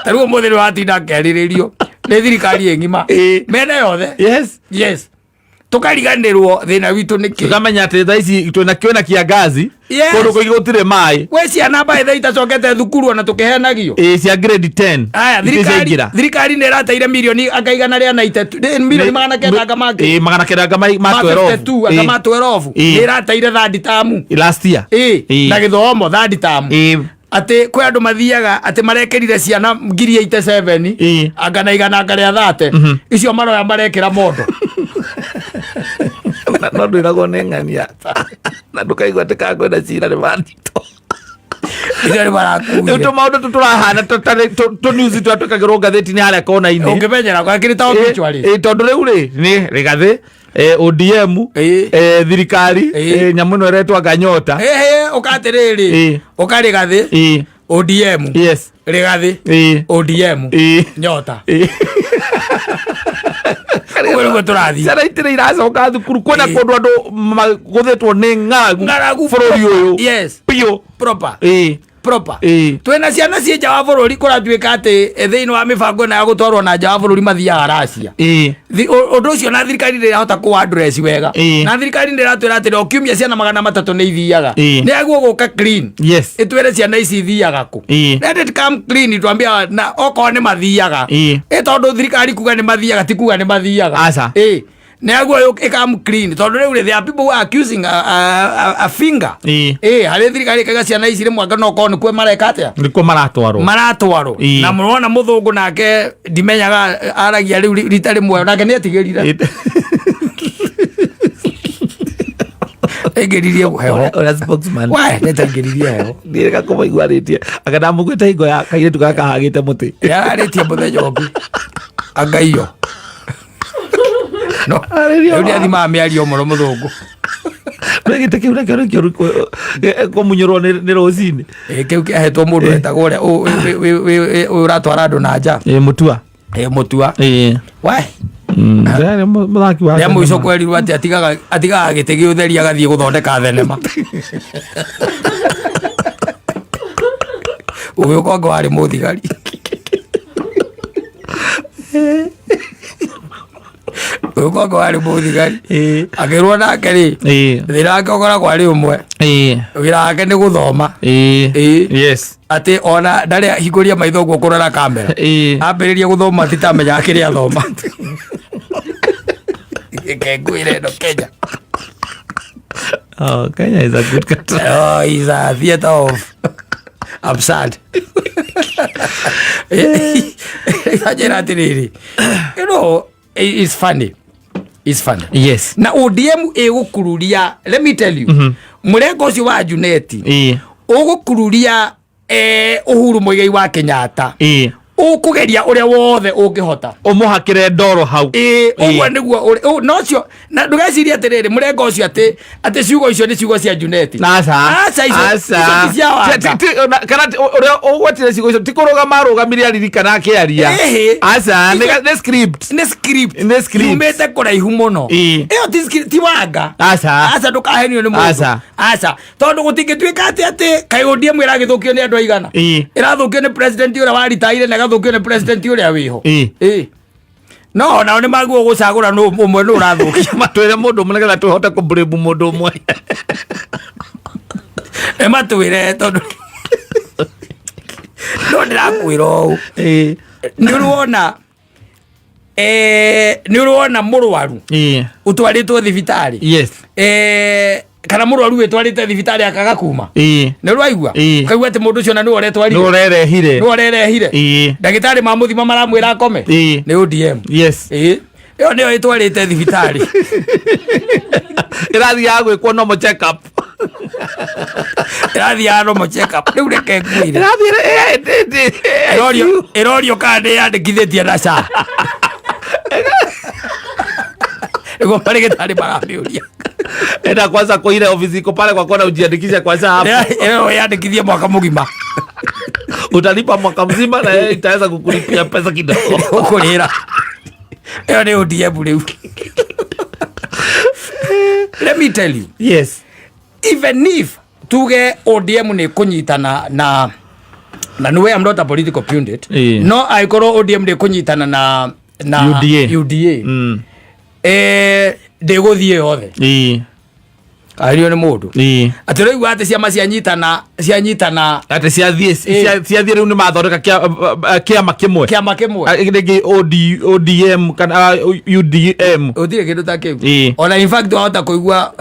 Ta rĩu ũmũthĩ nĩ watinda akĩarĩrĩrio nĩ thirikari ĩng'ima. Ĩĩ. Mĩena yothe. Yes. Yes. Tũkariganĩrwo thĩna witũ nĩ kĩ? Tũkamenya atĩ thaa ici twĩna kwĩna kiangazi. Yes. Kũndũ kũingĩ gũtirĩ maĩ. Gwĩ ciana mbaĩ thaa itacokete thukuru ona tũkĩhenagio. Ĩĩ, cia grade 10. Aya, Itĩ ciaingĩra. thirikari nĩ ĩrateire mirioni anga igana rĩa na itetũ, nĩ mirioni magana kenda anga ma kĩ? Ĩĩ, magana kenda anga ma Ma twelve. fifty-two, anga Ĩĩ. ma twelve. Ĩĩ. Nĩ ĩrateire third term. Last year. Ĩĩ, Ĩĩ. na gĩthomo third term. Ĩĩ. Atĩ kwĩ andũ mathiaga atĩ marekĩrire ciana ngiri eighty seven, Ĩĩ. anga na igana anga rĩa thate. Icio maroya marekĩra mondo. No ndwĩragwo nĩ ng'ania. Na ndũkaigua atĩ kakwenda cira nĩ mandito. Icio nĩ marakuire. Rĩu tũmaũndũ tũ tũrahana tũ news tũrĩa twĩkagĩrwo ngathĩti-inĩ harĩa kona-inĩ. Ũngĩmenyera, kwa kĩrĩ ta obituary. Ĩĩ, tondũ rĩu rĩ, nĩ Rĩgathĩ, ODM, Ĩĩ. thirikari, Ĩĩ. nyamũ ĩno ĩretwo anga Nyota. Ĩhĩ, ũka atĩrĩrĩ, Ĩĩ. ũka Rĩgathĩ, Ĩĩ. ODM, Yes. Rĩgathĩ, Ĩĩ. ODM, Ĩĩ. Nyota. Ĩĩ. Ũguo nĩguo tũrathiĩ. Ciana itirĩ iracoka thukuru, kwĩna Ĩĩ. kũndũ andũ magũthĩtwo nĩ ng'aragu Ng'aragu. bũrũri ũyũ. Yes. Biũ. Proper. Ĩĩ. Proper. Ĩĩ. Twĩna ciana ciĩ nja wa bũrũri, kũratuĩka atĩ, thĩinĩ wa mĩbango ĩno ya gũtwarwo na nja wa bũrũri mathiaga Russia. Ĩĩ. Ũndũ ũcio na thirikari ndĩrahota kũ address wega. Ĩĩ. Na thirikari ndĩratwĩra atĩ o kiumia ciana magana matatũ nĩ ithiaga. Ĩĩ. Nĩ agwo gũka clean. Yes. Ĩtwĩre ciana ici ithiaga kũ. Ĩĩ. Let it come clean, twambia na okorwo nĩ mathiaga. Ĩĩ. Ĩ tondũ thirikari kuga nĩ mathiaga, ti kuga nĩ mathiaga. Aca. Ĩĩ. Nĩ agwo ĩkam clean tondũ rĩu rĩ, there are people who are accusing a finger. Ĩĩ. Ĩĩ, harĩ thirikari ĩkaiga ciana ici rĩmwe anga no korwo nĩkuo mareka atĩa? Nĩkuo maratwarwo. Maratwarwo. Ĩĩ. Na mũrona mũthũngũ nake ndimenyaga aragia rĩu rita rĩmwe nake nĩ etigĩrire. Ĩĩ. Aingĩririe heho. Ũrĩa spokesman. We, nĩ taingĩririe heho. Ndiĩrĩ gakũmũigua arĩtie. Anga ndamũkuĩte hingo ya kairĩtu gaka kahagĩte mũtĩ. Yararĩtie mũthenya ũngĩ. Angaiyo. No, Arĩria rĩu nĩ wa- athimaga mĩario mũno mũthũngũ. No gĩtĩ kĩu nakĩo nĩkĩo kũmunyũrwo nĩ rũcinĩ. Ĩ, kĩu kĩahetwo mũndũ wetagwo ũrĩa, ũratwara andũ na nja. Ĩ, Mũtua. Ĩ, Mũtua. Ĩ. We. Ndĩrarĩ mũthaki wa Rĩa mũico thenema. kwerirwo atĩ atigaga gĩtĩ gĩa ũtheri agathiĩ gũthondeka thenema. Ũgĩũka ũngĩ warĩ mũthigari. Ũyũ warĩ mũthigari. Ĩĩ. Akĩrwo nake rĩ, Ĩĩ. thĩna wake ũkoragwo arĩ ũmwe. Ĩĩ. Wĩra wake nĩ gũthoma. Ĩĩ. Ĩĩ. Yes. Atĩ ona ndarĩ ahingũria maitho ũguo kũrora kamera. Ĩĩ. Ambĩrĩria gũthoma titamenyaga kĩrĩa athoma. Reke ngwĩre ĩno Kenya. Oh, Kenya is a good country. Oh, is a theater of absurd. Anjĩra atĩrĩrĩ, you know, it's funny. It's funny. Yes. Na ODM ĩgũkururia, let me tell you, mũrengo ũcio wa Juneti Ĩĩ. ũgũkururia Uhuru Muigai wa Kenyatta. Ĩĩ. Ũkũgeria ũrĩa wothe ũngĩhota. Ũmũhakĩre ndoro hau. Ĩĩ, ũguo nĩguo no ũcio na ndũgecirie atĩrĩrĩ, mũrengo ũcio atĩ ciugo icio nĩ ciugo cia Juneti. Aca. Aca, icio ti cia Wanga. Kana ũrĩa ũgwetire ciugo icio ti kũrũgama arũgamire aririkana akĩaria. Ĩhĩ. Aca, nĩ script. Nĩ script. Nĩ script. Yumĩte kũraihu mũno. Ĩĩ. Ĩyo ti script, ti Wanga. Aca. Aca, ndũkahenio nĩ mũndũ. Aca. Aca, tondũ gũtingĩtuĩka atĩ kaĩ ODM ĩragĩthũkio nĩ andũ aigana. Ĩĩ. Ĩrathũkio nĩ president ũrĩa waritaire na ĩgathũkio nĩ president ũrĩa wĩho. Ĩĩ. Ĩĩ. No onao nĩ magwo gũcagũra nũ ũmwe nũ ũrathũkia. Matwĩre mũndũ ũmwe nĩgetha tũhote kũblame mũndũ ũmwe. Nĩ matwĩre tondũ no ndĩrakwĩra ũũ. Ĩĩ. Nĩ ũrĩ wona, nĩ ũrĩ wona mũrwaru Ĩĩ. ũtwarĩtwo thibitarĩ. Yes. Kana mũrwaru wĩtwarĩte thibitarĩ akaga kuma. Ĩĩ. Nĩ ũraigua? Ĩĩ. Ũkaigua atĩ mũndũ ũcio na nĩwe ũretwarire. Nĩ ũrerehire. Nĩwe ũrerehire. Ĩĩ. Ndagĩtarĩ mamũthima maramwĩra akome. Ĩĩ. Nĩ ODM. Yes. Ĩĩ. Ĩyo nĩyo ĩtwarĩte thibitarĩ. Ĩrathiaga gwĩkwo normal check up. Ĩrathiaga normal check up. Rĩu reke ngwĩre. Ĩrathiĩ Ĩrorio kana ndĩyandĩkithĩtie na SHA. Nĩguo marĩgĩtarĩ maramĩũria. Enda kwanza kwa ile ofisi iko pale kwa kona ujiandikishe kwa SHA hapo. Ĩyo yandĩkithie mwaka mũgima. Utalipa mwaka mzima na yeye itaweza kukulipia pesa kidogo. Ũkũrĩra. Ĩyo nĩ ODM rĩu. Let me tell you. Yes. Even if tuge ODM nĩ kũnyitana na nĩwe, I'm not a political pundit. Ĩĩ. No angĩkorwo ODM nĩ kũnyitana na UDA. UDA. Ndĩgũthiĩ yothe. Ĩĩ. Ario nĩ mũndũ. Ĩĩ. Atĩ ũraigua atĩ ciama cianyitana Atĩ ciathiĩ Ĩĩ. Ciathiĩ rĩu nĩ mathondeka kĩama kĩmwe. Kĩama kĩmwe. Rĩngĩ ODM kana UDM. Gũtirĩ kĩndũ ta kĩu. Ĩĩ. Ona in fact wahota kũigua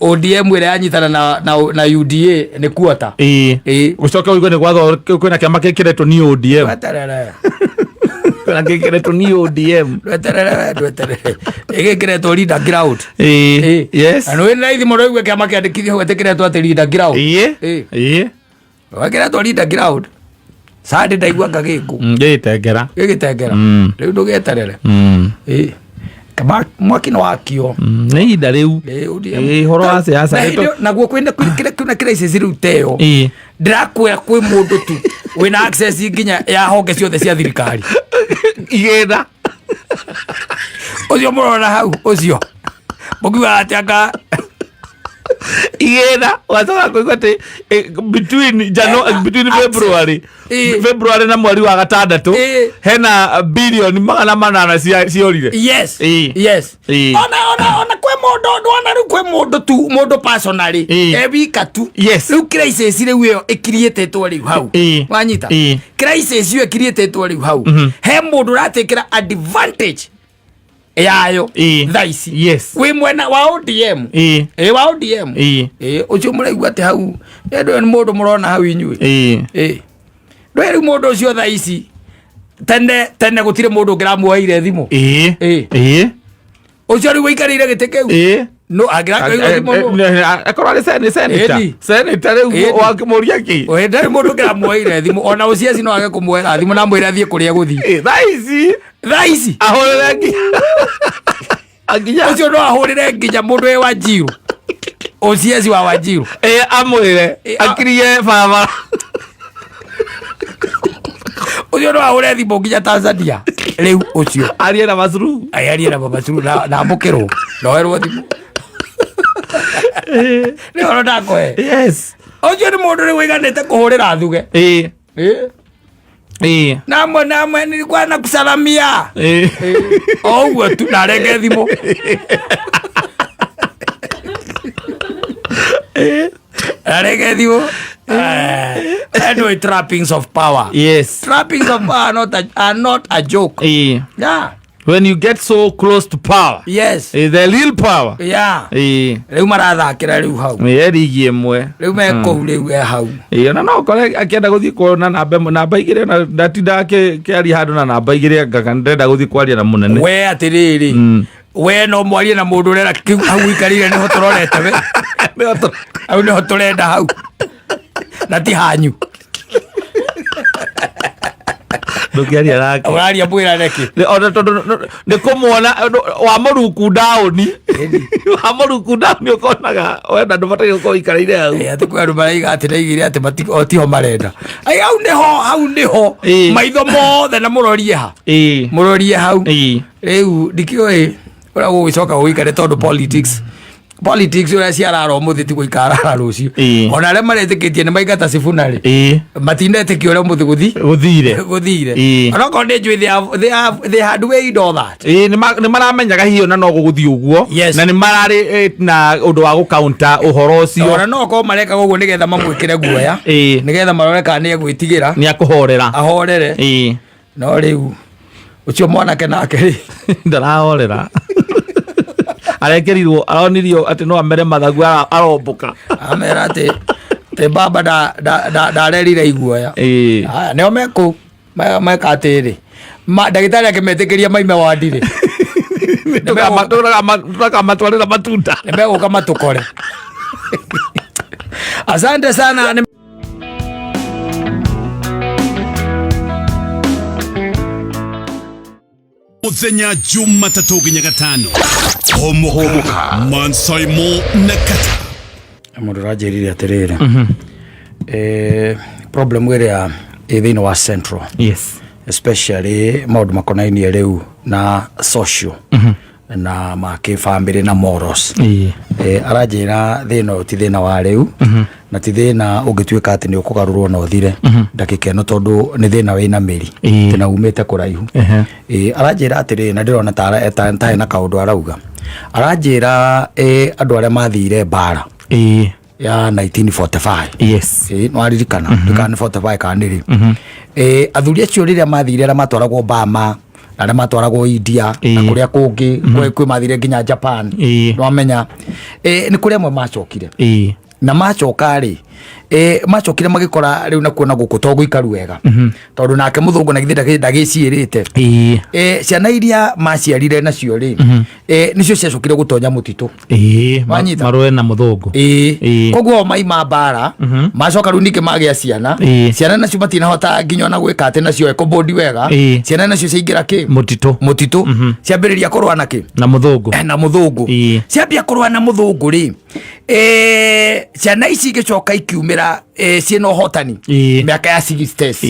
ODM ĩrĩa yanyitana na UDA nĩ kuota. Ĩĩ. Ĩĩ. Ũcoke ũigue nĩ gwathwo kwĩna kĩama kĩkĩretwo ni ODM. Weterere. Kwĩna kĩkĩretwo ni ODM. Ndweterere, ndweterere. Ĩgĩkĩretwo leader ground. Ĩĩ. Ĩĩ. Yes. Na nĩ raithi mũno ũigue kĩama kĩandĩkithio hau ĩtĩkĩretwo atĩ leader ground. Ĩĩ. Ĩĩ. Ĩĩ. Wekĩretwo leader ground. Sande ndaigua ngagĩkũ. Gĩgĩtengera. Gĩgĩtengera. Rĩu ndũgeterere. Ĩĩ. Kama mwaki nĩ wakio. Nĩ ihinda rĩu. Ĩĩ, ODM. Ĩĩ, ũhoro wa siasa Na nĩ hĩndĩ tũ- ĩyo- naguo kwĩna crisis rĩu ta ĩyo. Ĩĩ. Ndĩrakwĩra kwĩ mũndũ tu wĩna access nginya ya honge ciothe cia thirikari. Igĩna. Ũcio mũrona hau ũcio mũkiugaga atĩ anga Igĩna. Wacoka kũigua atĩ between Ena between access. February Ĩĩ. February na mweri wa gatandatũ Ĩĩ. hena bilioni 800 ciorire. Yes. Ĩĩ. Yes. Ĩĩ. Ona kwĩ mũndũ ndwona rĩu kwĩ mũndũ tu mũndũ personally Ĩĩ. e wika tu. Yes. Rĩu crisis rĩu ĩyo ĩkiriĩtĩtwo rĩu hau. Ĩĩ. Wanyita? Ĩĩ. Crisis ĩyo ĩkiriĩtĩtwo rĩu hau. He mũndũ ũratekera advantage yayo Ĩĩ. thaa ici. Yes. Wĩ mwena wa ODM. Ĩĩ. Ĩĩ, wa ODM. Ĩĩ. Ĩĩ, ũcio mũraigua atĩ hau ĩndũ nĩ mũndũ mũrona hau inyuĩ. Ĩĩ. Ĩĩ. Ndũĩ rĩu mũndũ ũcio thaa ici tene tene gũtirĩ mũndũ ũngĩramuoeire thimũ. Ĩĩ. Ĩĩ. Ĩĩ. Ũcio rĩu wĩikarĩire gĩtĩ kĩu. Ĩĩ. No angĩrakoirwo thimũ nũ? Akorwo arĩ senator. Ĩni. Senator rĩu Ĩni. wakĩmũria kĩ? Ĩĩ, ndarĩ mũndũ ũngĩramuoeire thimũ ona ũciaci no age kũmuoera thimũ na amwĩre athiĩ kũrĩa gũthiĩ. Ĩĩ, thaa ici Thaa ici ahũrĩre nginya ũcio no ahũrĩre nginya mũndũ wĩ Wanjiru. Ũciaci wa Wanjiru. Ĩĩ, amwĩre Ĩĩ, akirie barabara. Ũcio no ahũre thimũ nginya Tanzania. Rĩu ũcio. Arie na Masuluhu. Arie na Mama Suluhu na amũkĩrwo. Na oerwo thimũ. Nĩ ũhoro ndakũhe. Yes. Ũcio nĩ mũndũ rĩu wĩiganĩte kũhũrĩra thuge. Ĩĩ. Ĩĩ. Namwe namwe nilikuwa nakusalamia. O ũguo tu narenge thimũ. Narenge thimũ. Anyway, trappings of power. Yes. Trappings of power are not a joke. Yeah. When you get so close to power. Yes. The real power. Yeah. Rĩu marathakĩra rĩu hau. Ĩ rigi ĩmwe. Rĩu me kũu rĩu e hau. Ĩ ona no ũkore akĩenda gũthiĩ kuona namba ĩmwe, namba igĩrĩ ona ndatindaga akĩaria handũ na namba igĩrĩ anga ndĩrenda gũthiĩ kwaria na mũnene. We atĩrĩrĩ. We no mwarie na mũndũ ũrera kĩu hau ũikarĩire nĩho tũrorete we. Hau nĩho tũrenda hau. Na ti hanyu. Ndũngĩaria nake. Ũraria mwĩra nĩkĩ? Ona tondũ nĩ kũmuona wa mũruku ndaũni. Wa mũruku ndaũni ũkonaga wenda ndũbataire gũkorwo ũikarĩire hau. Atĩ kwĩ andũ maraiga atĩ ndaigire atĩ o tiho marenda. Ai, hau nĩho, hau nĩho. Maitho mothe na mũrorie ha. Mũrorie hau. Rĩu ndikĩũĩ ũrĩa gũgĩcoka gũgĩikare tondũ politics. Politics ũrĩa ciarara ũmũthĩ ti gũikarara rũciũ. Ona arĩa maretĩkĩtie nĩ maingata Sifuna rĩ. Matinetĩkia ũrĩa ũmũthĩ Gũthire. Gũthire. Ona okorwo nĩ njũĩ they had weighed all that. Nĩ maramenyaga hihi ona no gũgũthiĩ ũguo. Yes. Na nĩ mararĩ na ũndũ wa gũkaunta ũhoro ũcio. Ona no okorwo marekaga ũguo nĩgetha mamwĩkĩre guoya. Nĩgetha marore kana nĩ egwĩtigĩra. Nĩ akũhorera. Ahorere. No rĩu ũcio mwanake nake rĩ. Ndarahorera. Arekerirwo, aronirio atĩ no amere mathagu arombũka. Amera atĩ baba ndarerire iguoya. Haya, nĩo me kũu, meka atĩrĩ. Ndagĩtarĩ akĩmetĩkĩria maime wandi rĩ. Tũkamatwarĩra matunda. Nĩ megũka matũkore. Asante sana. Muthenya Jumatatũ nginya gatano. Homoka, Mansaimo na Kata. Mũndũ ũranjĩrire atĩrĩrĩ. Problem ĩrĩa ĩ thĩinĩ wa Central. Yes. Especially maũndũ makonainie rĩu na social. Na ma kĩbamĩrĩ na morals. Aranjĩra thĩna ũyũ ti thĩna wa rĩu. Na ti thĩna ũngĩtuĩka atĩ nĩ ũkũgarũrwo na ũthire. Ndagĩka ĩno tondũ nĩ thĩna wĩna mĩri. Thĩna umĩte kũraihu. Aranjĩra atĩrĩrĩ, na ndĩrona ta hena kaũndũ arauga. Aranjĩra, andũ arĩa mathire mbara. Ya 1945. Yes. No aririkana. Ndikana 45 kana nĩ rĩ. Athuri acio rĩrĩa mathire arĩa matwaragwo Burma, na arĩa matwaragwo India, na kũrĩa kũngĩ, kwĩ mathire nginya Japan. No amenya. Nĩ kũrĩ amwe macokire. Na macoka rĩ, macokire magĩkora rĩu nakuo na gũkũ to gũikaru wega. Tondũ nake mũthũngũ na githĩ ndagĩciĩrĩte. Ciana iria maciarire nacio rĩ, nĩcio ciacokire gũtonya mũtitũ. Wanyita? Marũe na mũthũngũ. Koguo o maima mbara, macoka rĩu ningĩ magĩa ciana. Ciana nacio matinahota nginya ona gwĩka atĩ nacio ekobodi wega. Ciana nacio ciaingĩra kĩ? Mũtitũ. Mũtitũ. Ciambĩrĩria kũrũa na kĩ? Na mũthũngũ. Na mũthũngũ. Ciambia kũrũa na mũthũngũ rĩ, ciana ici igĩcoka ikiumĩra, ciĩna ũhotani. Mĩaka ya sixties.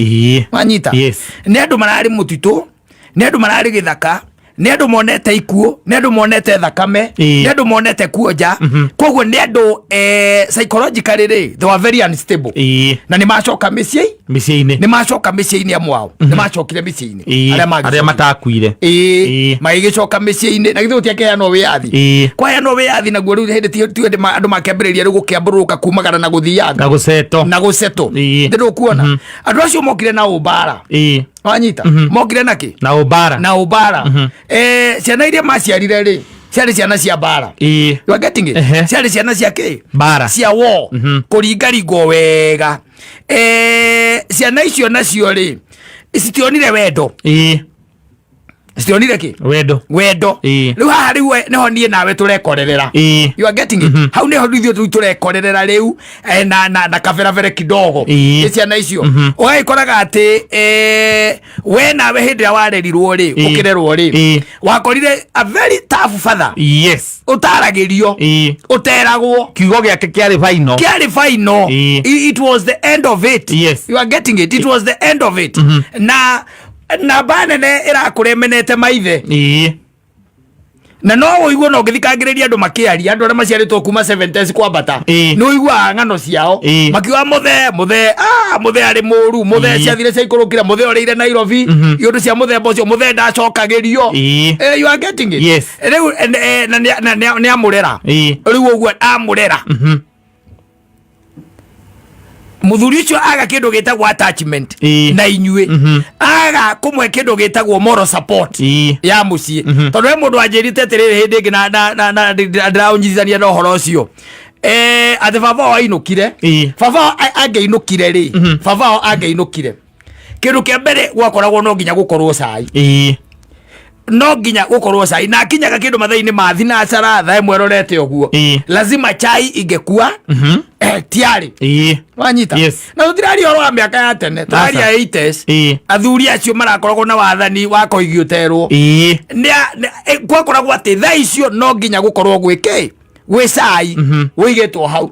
Wanyita? Yes. Nĩ andũ mararĩ mũtitũ, nĩ andũ mararĩ gĩthaka, nĩ andũ monete ikuũ, nĩ andũ monete thakame, nĩ andũ monete kuonja. Koguo nĩ andũ, psychologically rĩ, they were very unstable. Na nĩ macoka mĩciĩ? Mĩciĩ-inĩ. Nĩ macoka mĩciĩ-inĩ amwe ao. Nĩ macokire mĩciĩ-inĩ. Arĩa magĩcokire. Arĩa matakuire. Magĩgĩcoka mĩciĩ-inĩ. Na githĩ gũtiakĩheanwo wĩyathi? Kwaheanwo wĩyathi naguo rĩu hĩndĩ ti hĩndĩ andũ makĩambĩrĩria rĩu gũkĩambũrũka kumagara na gũthianga. Na gũcetwo. Na gũcetwo. Nĩ ndũkuona? Andũ acio mokire na ũmbara. Wanyita? Mokire na kĩ? Na ũmbara. Na ũmbara. Ciana iria maciarire rĩ, ciarĩ ciana cia mbara. You are getting it? Ciarĩ ciana cia kĩ? Mbara. Cia war. Kũringaringwo wega. Ciana icio nacio rĩ, citionire wendo. Citionire kĩ? Wendo. Wendo. Rĩu haha rĩu we, nĩho niĩ nawe tũrekorerera. You are getting it? Hau nĩho ithuĩ rĩu tũrekorerera rĩu, na kaberabere kidogo. Nĩ ciana icio. Ũgagĩkoraga atĩ, we nawe hĩndĩ ĩrĩa warerirwo rĩ, ũkĩrerwo rĩ, wakorire a very tough father. Yes. Ũtaragĩrio. Ũteragwo. Kiugo gĩake kĩarĩ final. Kĩarĩ final. It was the end of it. Yes. You are getting it. It was the end of it. Na namba nene ĩrakũremenete maithe. Na no ũigue na ũngĩthikangĩrĩria andũ makĩaria, andũ arĩa maciarĩtwo kuma 70s kwambata, nĩ ũiguaga ng'ano ciao makiuga mũthee, mũthee, ah, mũthee arĩ mũru, mũthee ciathire ciaikũrũkire, mũthee orĩire Nairobi, iũndũ cia mũthemba ũcio, mũthee ndacokagĩrio. You are getting it? Yes. Rĩu na nĩ amũrera. Rĩu ũguo amũrera, muthuri ucio aga kindu gitagwo attachment na inyuĩ, aga kumwe kindu gitagwo moral support ya muciĩ, tondu he mundu anjĩrite atĩrĩrĩ hĩndĩ ĩngĩ na ndĩraũnyitithania na ũhoro ũcio, atĩ baba wao ainũkire, baba wao angĩinũkire rĩ, baba wao angĩinũkire, kĩndũ kĩa mbere gwakoragwo no nginya gũkorwo cai. No nginya gũkorwo cai, na akinyaga kĩndũ mathaa-inĩ ma thinacara, thaa 1 ĩrorete ũguo, lazima chai ingĩkua tiarĩ. Wanyita? Yes. Na tũtiraria ũhoro wa mĩaka ya tene, tũraria Aca. 80s. Athuri acio marakoragwo na wathani wa koigi ũterwo. Gwakoragwo atĩ thaa icio no nginya gũkorwo gwĩ kĩ, gwĩ cai wĩigĩtwo hau,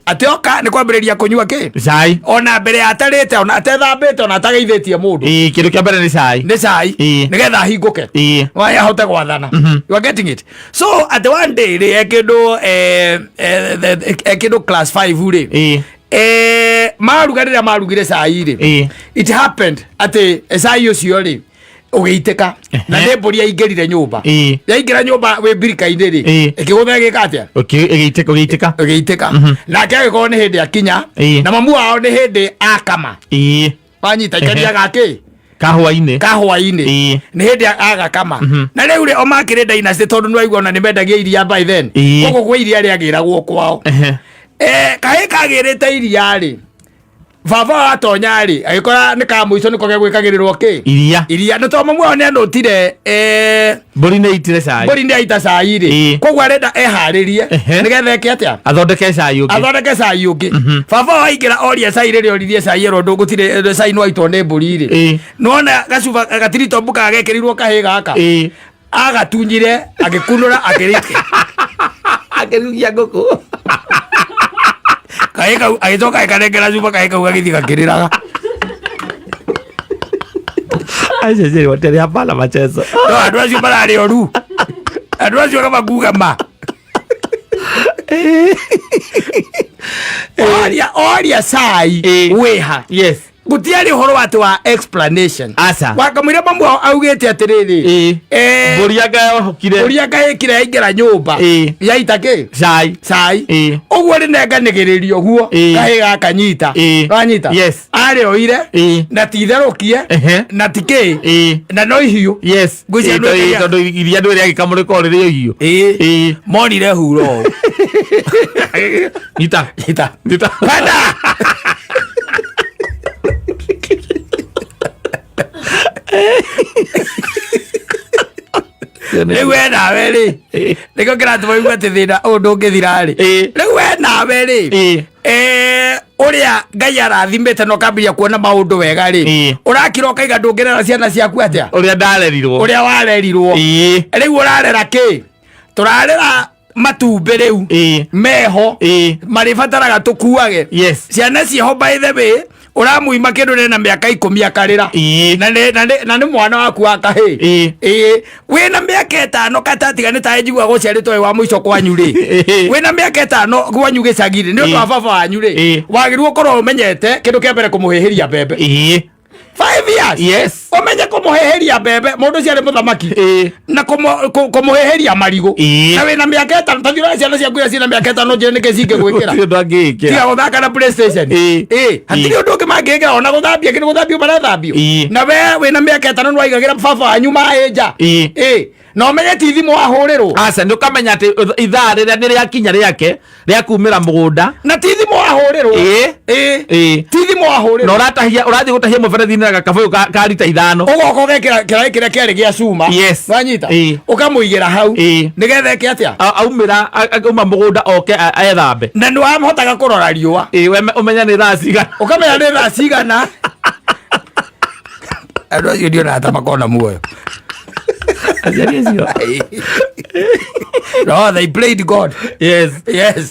atĩ oka nĩ kwambĩrĩria kũnyua kĩ? Cai. Ona mbere ya atarĩte, ona atethambĩte, ona atageithĩtie mũndũ. Kĩndũ kĩa mbere nĩ cai. Nĩ cai. Nĩgetha ahingũke, Waya ahote gwathana. You are getting it? So at one day rĩ, e kĩndũ e kĩndũ class 5 rĩ, maruga, rĩrĩa marugire cai rĩ, it happened atĩ cai ũcio rĩ ũgĩitĩka, na nĩ mbũri yaingĩrire nyũmba. Yaingĩra nyũmba wĩ mbirika-inĩ rĩ, ĩkĩgũtha, ĩgĩka atĩa? Ĩgĩitĩka, ũgĩitĩka. Ĩgĩitĩka, nake agĩkorwo nĩ hĩndĩ akinya, na mamu wao nĩ hĩndĩ akama. Wanyita? Ikaria gakĩ? Kahũa-inĩ. Kahũa-inĩ. Nĩ hĩndĩ agakama, na rĩu rĩ, o makĩrĩ dynasty, tondũ nĩ waigua ona nĩ mendagia iria by then. Koguo gwĩ iria rĩagĩragwo kwao. Kahĩ kagĩrĩte iria rĩ, baba watonya rĩ, agĩkora nĩ ka mũico nĩko gegwĩkagĩrĩrwo kĩ? Iria. Iria, nĩ tondũ mamu wao nĩ anũtire Mbũri nĩ itire cai. Mbũri nĩ aita cai rĩ, koguo arenda eharĩrie nĩgetha eke atĩa? Athondeke cai ũngĩ. Athondeke cai ũngĩ. Baba wao aingĩra oria cai, rĩrĩa oririe cai erwo ndũgũtirĩ cai, nĩwaitwo nĩ mbũri rĩ, nĩwona gacuba gatirito mbuka gekĩrirwo kahĩ gaka, agatunyire, agĩkunũra, akĩrĩkia. Akĩrugia ngũkũ. Kahĩ kau agĩcoka agĩkanengera cuba, kahĩ kau gagĩthiĩ gakĩrĩraga. Acio wote hapana machezo. No andũ acio mararĩ oru, andũ acio kama ma oria oria cai wĩha. Gũtiarĩ ũhoro wa atĩ wa explanation. Aca. Wakamwĩra mamu wao augĩte atĩrĩrĩ, Mbũri anga yohokire. Mbũri anga ĩkire yaingĩra nyũmba, yaita kĩ? Cai. Cai. Ũguo rĩnenganĩgĩrĩrio ũguo, kahĩ gakanyita. Wanyita? Yes. Arĩoire, na ti itherũkie, na ti kĩ, na no ihiũ. Ngwĩciria Tondũ iria ndũ rĩagĩkamũrĩka rĩrĩ ihiũ. Monire huro ũũ. Nyita. Nyita. Nyita. Panda. Rĩu we nawe rĩ, nĩkĩo kĩratũma igue atĩ thĩna ũyũ ndũngĩthira rĩ. Rĩu we nawe rĩ, ũrĩa Ngai arathimĩte na ũkambĩrĩria kuona maũndũ wega rĩ, ũrakira ũkaiga ndũngĩrera ciana ciaku atĩa? Ũrĩa ndarerirwo. Ũrĩa warerirwo. Rĩu ũrarera kĩ? Tũrarera matumbĩ rĩu meho, marĩbataraga tũkuage. Ciana ciĩho, by the way, ũramuima kĩndũ nena mĩaka 10 akarĩra. Na nĩ mwana waku wa kahĩ. Ĩĩ, wĩna mĩaka 5 katatiga nĩ taĩ njiguaga ũciarĩtwo wĩ wa mũico kwanyu rĩ. Wĩna mĩaka 5 kwanyu gĩcagi rĩ, nĩ ũndũ wa baba wanyu rĩ, wagĩrĩirwo ũkorwo ũmenyete kĩndũ kĩa mbere kũmũhĩhĩria mbembe. 5 years. Ũmenye kũmũhĩhĩria mbembe, mũndũ ũcio arĩ mũthamaki, na kũmũhĩhĩria marigũ. Na wĩna mĩaka 5, tathiĩ ũrore ciana ciaku iria ciĩna mĩaka 5, njĩre nĩkĩ cingĩgwĩkĩra. Gũtirĩ ũndũ angĩĩkĩra. Tiga gũthaka na PlayStation. Hatirĩ ũndũ ũngĩ mangĩkĩra, ona gũthambia kĩndũ, gũthambio marathambio. Na we wĩna mĩaka 5 nĩwaigagĩra baba wanyu maĩ nja. Na ũmenye ti thimũ wahũrĩrwo. Aca, nĩ ũkamenya atĩ ithaa rĩrĩa nĩ rĩakinya rĩake rĩa kumĩra mũgũnda. Na ti thimũ wahũrĩrwo. Ti thimũ Na wahũrĩrwo. Ũratahia, ũrathiĩ gũtahia mũberethi-inĩ na gakabũyũ ka rita 5. Ũgoka ũgekĩra kĩraĩ kĩrĩa kĩarĩ gĩa cuma. Wanyita? Ũkamũigĩra hau, nĩgetha eke atĩa? Aumĩra, auma mũgũnda oke ethambe. Na nĩ wahotaga kũrora riũa. Ũmenya nĩ thaa cigana. Ũkamenya nĩ thaa cigana. Andũ acio ndionaga ta makona muoyo. Aciari acio. No, they played God. Yes.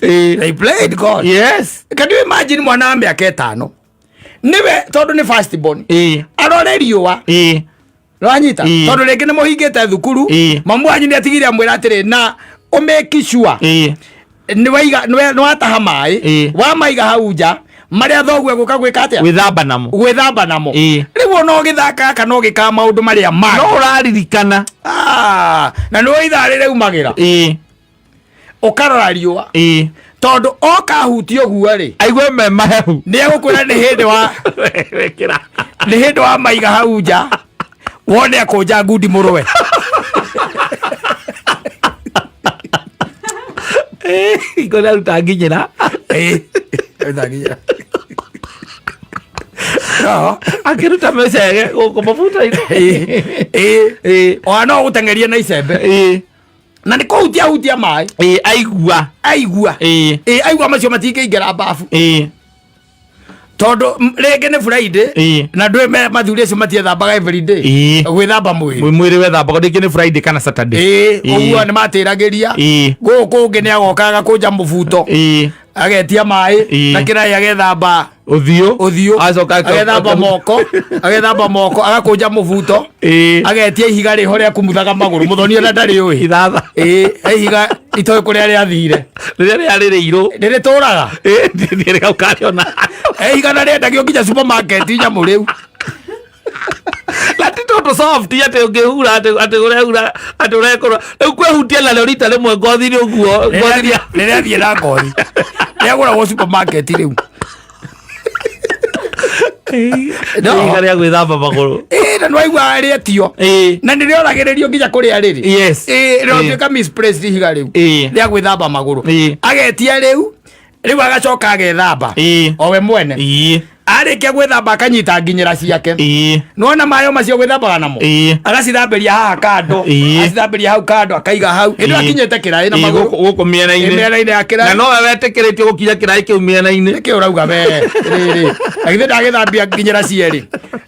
They played God. Can you imagine mwana wa mĩaka 5 nĩwe, tondũ nĩ first born, arore riũa? Nĩwanyita? Ĩĩ. Tondũ rĩngĩ nĩ mũhingĩte thukuru. Ĩĩ. Mamu wanyu nĩ atigire amwĩra atĩrĩ na ũmake sure nĩwaiga nĩwataha maĩ Ĩĩ. wamaiga hau nja marĩa thoguo egũka gwĩka atĩa Gwĩthamba namo. Gwĩthamba namo. Ĩĩ. Rĩu ona ũgĩthaka kana ũgĩkaga maũndũ marĩa mangĩ No ũraririkana. Ah, na nĩwe ithaa rĩrĩa umagĩra ũkarora riũa tondũ oka ahutie ũguo rĩ Aigue me mahehu. Nĩ egũkwĩra nĩ hĩndĩ wa Wekĩra. Nĩ hĩndĩ wa maiga hau nja wone akũnja ngundi mũrũwe. Hingo nĩaruta nginyĩra. Ĩĩ. Nginyĩra. No. Akĩruta mĩcege gũkũ mabuta-inĩ. Ĩĩ. Ona no gũteng'erie na icembe na nĩ kũhutia hutia maĩ. Ĩĩ, aigua. Aigua. Ĩĩ, aigua macio matingĩingĩra babu tondũ rĩngĩ nĩ Friday na ndũĩ mathuri acio matiethambaga every day gwĩthamba mwĩrĩ. Mwĩrĩ wethambaga rĩngĩ nĩ Friday kana Saturday. Ĩĩ, ũguo nĩ matĩragĩria gũkũ kũngĩ nĩ agoka agakũnja mũbuto agetia maĩ na kĩraĩ agethamba ũthiũ. Ũthiũ. Acoka Agethamba moko agakũnja mũbuto agetia ihiga rĩho rĩa kumuthaga magũrũ mũthoni ona ndarĩ ũĩ. Ithatha. Ĩĩ, ihiga itoĩ kũrĩa rĩathire. Rĩrĩa rĩarĩ rĩirũ. Rĩrĩtũraga. Rĩrĩ kau karĩona. Ihiga na rĩendagio nginya supermarket nyamũ rĩu. Na ti tũndũ soft atĩ ũngĩhura atĩ ũrehura atĩ ũrekũra rĩu kwĩhutia narĩo rita rĩmwe ngothi-inĩ ũguo ngothi-inĩ. Rĩrĩa na ngothi rĩagũragwo supermarket rĩu. No. Ihiga rĩa gwĩthamba magũrũ. Ĩĩ, na nĩwaigua rĩetio na nĩ rĩoragĩrĩrio nginya kũrĩa rĩrĩ. Ĩĩ, rĩratuĩka misplaced ihiga rĩu rĩa gwĩthamba magũrũ. Agetia rĩu rĩu agacoka agethamba o we mwene. Arĩkia gwĩthamba akanyita nginyĩra ciake nona mayo macio gwĩthambaga namo agacithambĩria haha kando acithambĩria hau kando akaiga hau hĩndĩ ĩyo akinyĩte kĩraĩ na magũrũ. Gũkũ mĩena-inĩ. Mĩena-inĩ ya Na kĩraĩ. nowe wetĩkĩrĩtio gũkinya kĩraĩ kĩu mĩena-inĩ. Nĩkĩ ũrauga we rĩrĩ na githĩ ndagĩthambia nginyĩra cierĩ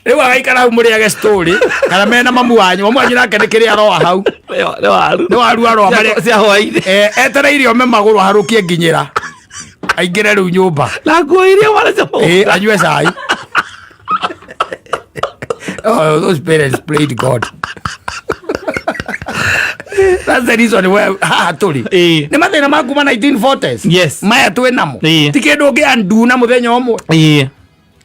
rĩu agaikara hau mũrĩage story kana mena mamu wanyu mamu wanyu nake nĩ kĩrĩa aroa hau. Nĩ waru. Nĩ waru aroa cia hwainĩ. Eh, etereire ome magũrũ aharũkie nginyĩra aingĩre rĩu nyũmba na nguo iria waracia. Ĩ, anyue cai. Oh, those parents played God. That's the reason why haha tũrĩ nĩ mathĩna ma kuma 1940s maya twĩ namo ti kĩndũ ũngĩ undo na mũthenya ũmwe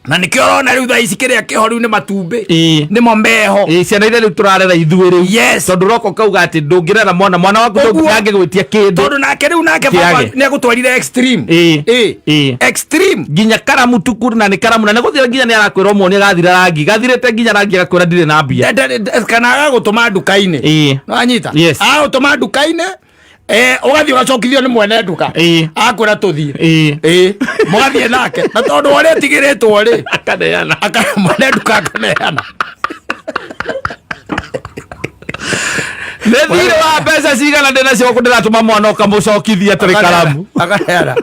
na nĩkĩo ũrona rĩu thaa ici kĩrĩa kĩho rĩu nĩ matumbĩ nĩmo meho. Ĩĩ, ciana iria rĩu tũrarera ithuĩ rĩu Yes. tondũ roka ũkauga atĩ ndũngĩrera mwana waku Ũguo. ndangĩgwĩtia kĩndũ. Tondũ nake rĩu nake Kĩage. baba nĩ agũtwarire extreme. Ĩĩ. Extreme. Nginya karamu tuku na nĩ karamu na nĩ gũthira nginya nĩ arakwĩra ũmuonie gathira rangi gathirĩte nginya rangi agakwĩra ndirĩ na mbia. Kana agagũtũma nduka-inĩ. Nĩwanyita? Yes. Agagũtũma nduka-inĩ ũgathiĩ ũgacokithio nĩ mwene nduka akwĩra tũthiĩ. Ĩĩ, mũgathiĩ nake na tondũ ũrĩa ĩtigĩrĩtwo rĩ akaneana mwene nduka akaneana. Nĩ thirĩ wa mbeca cigana ndĩ nacio gũkũ ndĩratũma mwana ũkamũcokithia tũrĩ karamu. Akaneana.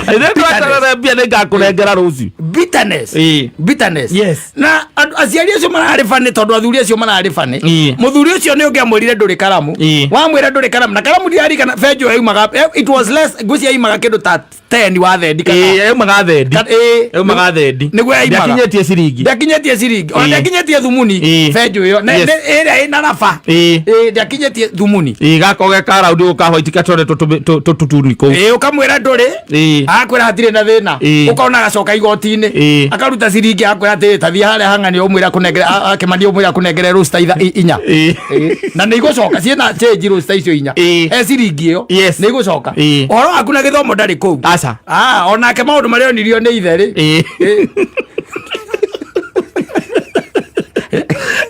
Ithuĩ tweterere mbia nĩ ngakũnengera rũciũ. Bitterness. Bitterness. Yes. Na aciari acio mararĩ bani tondũ athuri acio mararĩ bani mũthuri ũcio nĩ ũngĩamwĩrire ndũrĩ karamu wamwĩra ndũrĩ karamu na karamu ndirarikana benjo yaumaga it was less ngwĩciria yaumaga kĩndũ ta 10 wa thendi kana Ĩĩ, yaumaga thendi. Ĩĩ. Yaumaga thendi. Nĩguo yaimaga. Ndĩakinyĩtie ciringi. Ndĩakinyĩtie ciringi ona. Ndĩakinyĩtie thumuni benjo ĩyo ĩrĩa ĩna raba. Ĩĩ, ndĩakinyĩtie thumuni. Ĩĩ, gako ge ka raundi gũka white gatoretwo tũtuni kũu. Ĩĩ, ũkamwĩra ndũrĩ agakwĩra hatirĩ na thĩna. Ũkona agacoka igoti-inĩ akaruta ciringi agakwĩra atĩrĩ tathiĩ harĩa hang'ani ũmwĩre akũnengere akĩmani ũmwĩre akũnengere rũcita inya. Ĩĩ. Na nĩ igũcoka ciĩna change rũcita icio inya he ciringi ĩyo nĩ igũcoka. Ũhoro waku na gĩthomo ndarĩ kũu. Aca. Ah, onake maũndũ marĩa onirio nĩ ithe rĩ.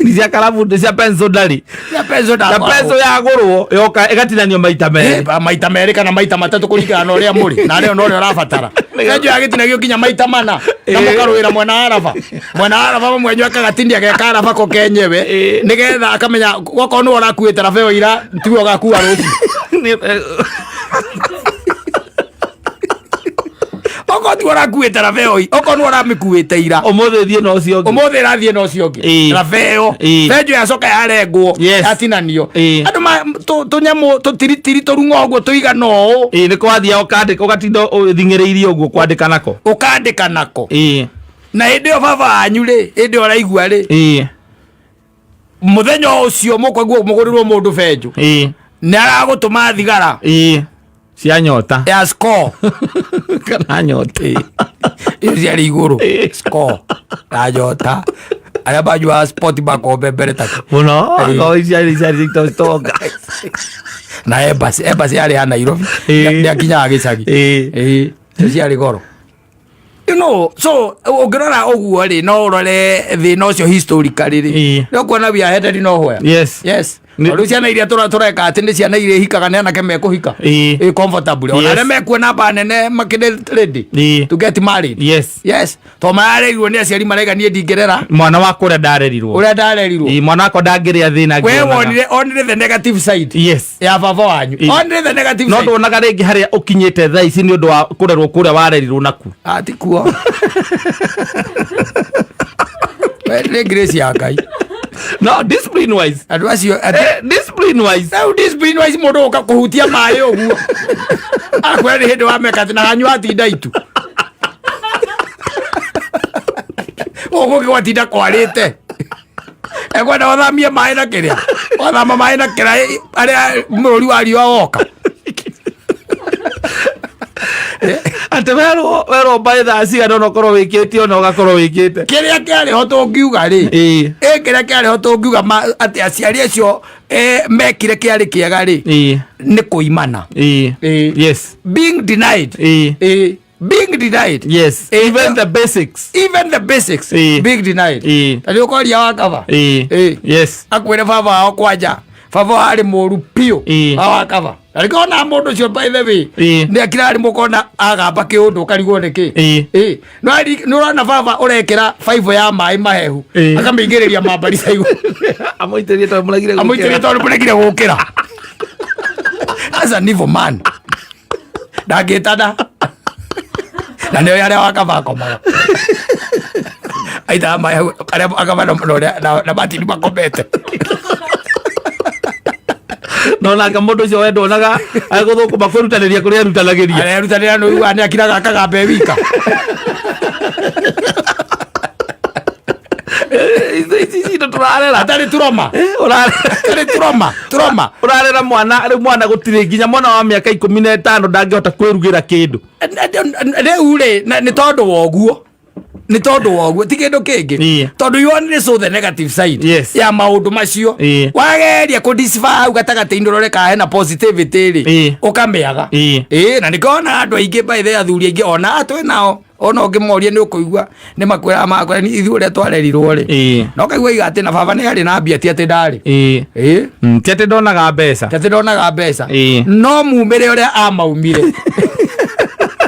Nĩ cia karamu nĩ cia pencil ndarĩ. Cia pencil Na ndakoragwo. pencil yagũrwo yoka ĩgatinanio maita merĩ. Maita merĩ kana maita matatũ kũringana na ũrĩa mũrĩ na arĩa na ũrĩa ũrabatara benjo yagĩtinagio nginya maita mana na mũkarũĩra mwena wa araba mwena wa araba mamwe akagatinia ageka araba ko kenyewe nĩgetha akamenya gwakorwo nĩwe ũrakuĩte raba ĩyo ira tiwe ũgakua rũciũ. Okorwo tiwe ũrakuĩte raba ĩyo okorwo nĩwe ũramĩkuĩte ira ũmũthĩ thiĩ na ũcio ũngĩ. Ũmũthĩ ĩrathiĩ na ũcio ũngĩ raba ĩyo benjo yacoka yarengwo yatinanio andũ tũnyamũ tũtiritiri tũrung'o ũguo tũigana ũũ. Ĩĩ, nĩ kwathiaga ũkandĩka ũgatinda ũthing'ĩrĩirie ũguo kwandĩka nako. Ũkandĩka nako. Na hĩndĩ ĩyo baba wanyu rĩ, hĩndĩ ĩyo ũraigua rĩ, Mũthenya ũcio mũkwaguo mũgũrĩrwo mũndũ benjũ, nĩ aragũtũma thigara Cia nyota ya score kana nyota. Icio ciarĩ igũrũ score na nyota, arĩa manyuaga sport makombe mbere ta Mũno. Ngo ciarĩ ciarĩ tonga. Na embassy yarĩ ya Nairobi. Ndĩakinyaga gĩcagi. Icio ciarĩ goro, so ũngĩrora ũguo rĩ, no ũrore thĩna ũcio historically rĩ, nĩ ũkuona we are headed nowhere. Yes. Tondũ ciana iria tũreka atĩ nĩ ciana iria ihikaga nĩ anake mekũhika comfortably, ona arĩa mekuona namba nene makĩrĩ ready to get married. Yes, to mararerirwo nĩ aciari maraiga niĩ ndingĩrera Mwana wa kũrĩa ndarerirwo. Ũrĩa ndarerirwo. Mwana wakwa ndangĩrĩa thĩna We ngĩonaga. wonire onire the negative side ya baba wanyu. Onire the negative No side. nduonaga rĩngĩ harĩa ũkinyĩte thaa ici nĩ ũndũ wa kũrerwo kũrĩa warerirwo naku. Ah, ti kuo. We, nĩ grace ya Ngai. No discipline wise, andũ acio discipline wise, rĩu discipline wise, mũndũ ũka kũhutia maĩ ũguo akwĩra nĩ hĩndĩ wameka atĩ na hanyua atinda itu gũkũ gwatinda kwarĩte, ekwenda wathamie maĩ na kĩrĩa wathama maĩ na kĩrĩa arĩa mũrũri wa riũa woka. Atĩ werwo mbaĩ thaa cigana ona ũkorwo wĩkĩte ona ũgakorwo wĩkĩte. Kĩrĩa kĩarĩ ho tũngiuga rĩ, ĩ kĩrĩa kĩarĩ ho tũngiuga atĩ aciari acio mekire kĩarĩ kĩega rĩ, nĩ kũimana. Being denied. Being denied. Even the basics. Even the basics. Being denied. Ta nĩ ũkoria wa kaba. Akwĩre baba wao kwanja baba wao arĩ mũru biũ. Wa kaba na rĩngĩ ona mũndũ ũcio, by the way, nĩ akira arĩ mũkona agamba kĩũndũ ũkarigwo nĩ kĩ. Nĩ ũrona baba ũrekĩra baibũ ya maĩ mahehu, akamĩingĩrĩria mambarica igũrũ. Amũitĩrie tondũ mũregire. Amũitĩrie tondũ mũregire gũkĩra. That's an evil man. Ndangĩtana na nĩo arĩa wakaba akomaga aitaga maĩ hau arĩa akaba na matini makomete. No nake mũndũ ũcio we ndonaga agũthũkũma kwĩrutanĩria kũrĩa erutanagĩria. Arerutanĩra nĩ ũiguaga nĩ akiraga akagamba e wika. Ici indo tũrarera. Atarĩ turoma. Atarĩ turoma turoma. Ũrarera mwana rĩu, mwana gũtirĩ nginya mwana wa mĩaka 15 ndangĩhota kwĩrugĩra kĩndũ. Rĩu rĩ, nĩ tondũ wa ũguo, nĩ tondũ wa ũguo, ti kĩndũ kĩngĩ. Tondũ you only saw the negative side ya maũndũ macio. Wageria kũ decipher hau gatagatĩ-inĩ ũrore kana hena positivity rĩ, ũkamĩaga. Ĩĩ, na nĩkĩo ona andũ aingĩ, by the way, athuri aingĩ ona twĩ nao, ona ũngĩmoria nĩ ũkũigua nĩ makwĩraga, makwĩra ithuĩ ũrĩa twarerirwo rĩ, na ũkaigua iga atĩ na baba nĩ arĩ na mbia, ti atĩ ndarĩ. Ĩĩ. Ti atĩ ndonaga mbeca. Ti atĩ ndonaga mbeca. No mumĩre ũrĩa amaumire.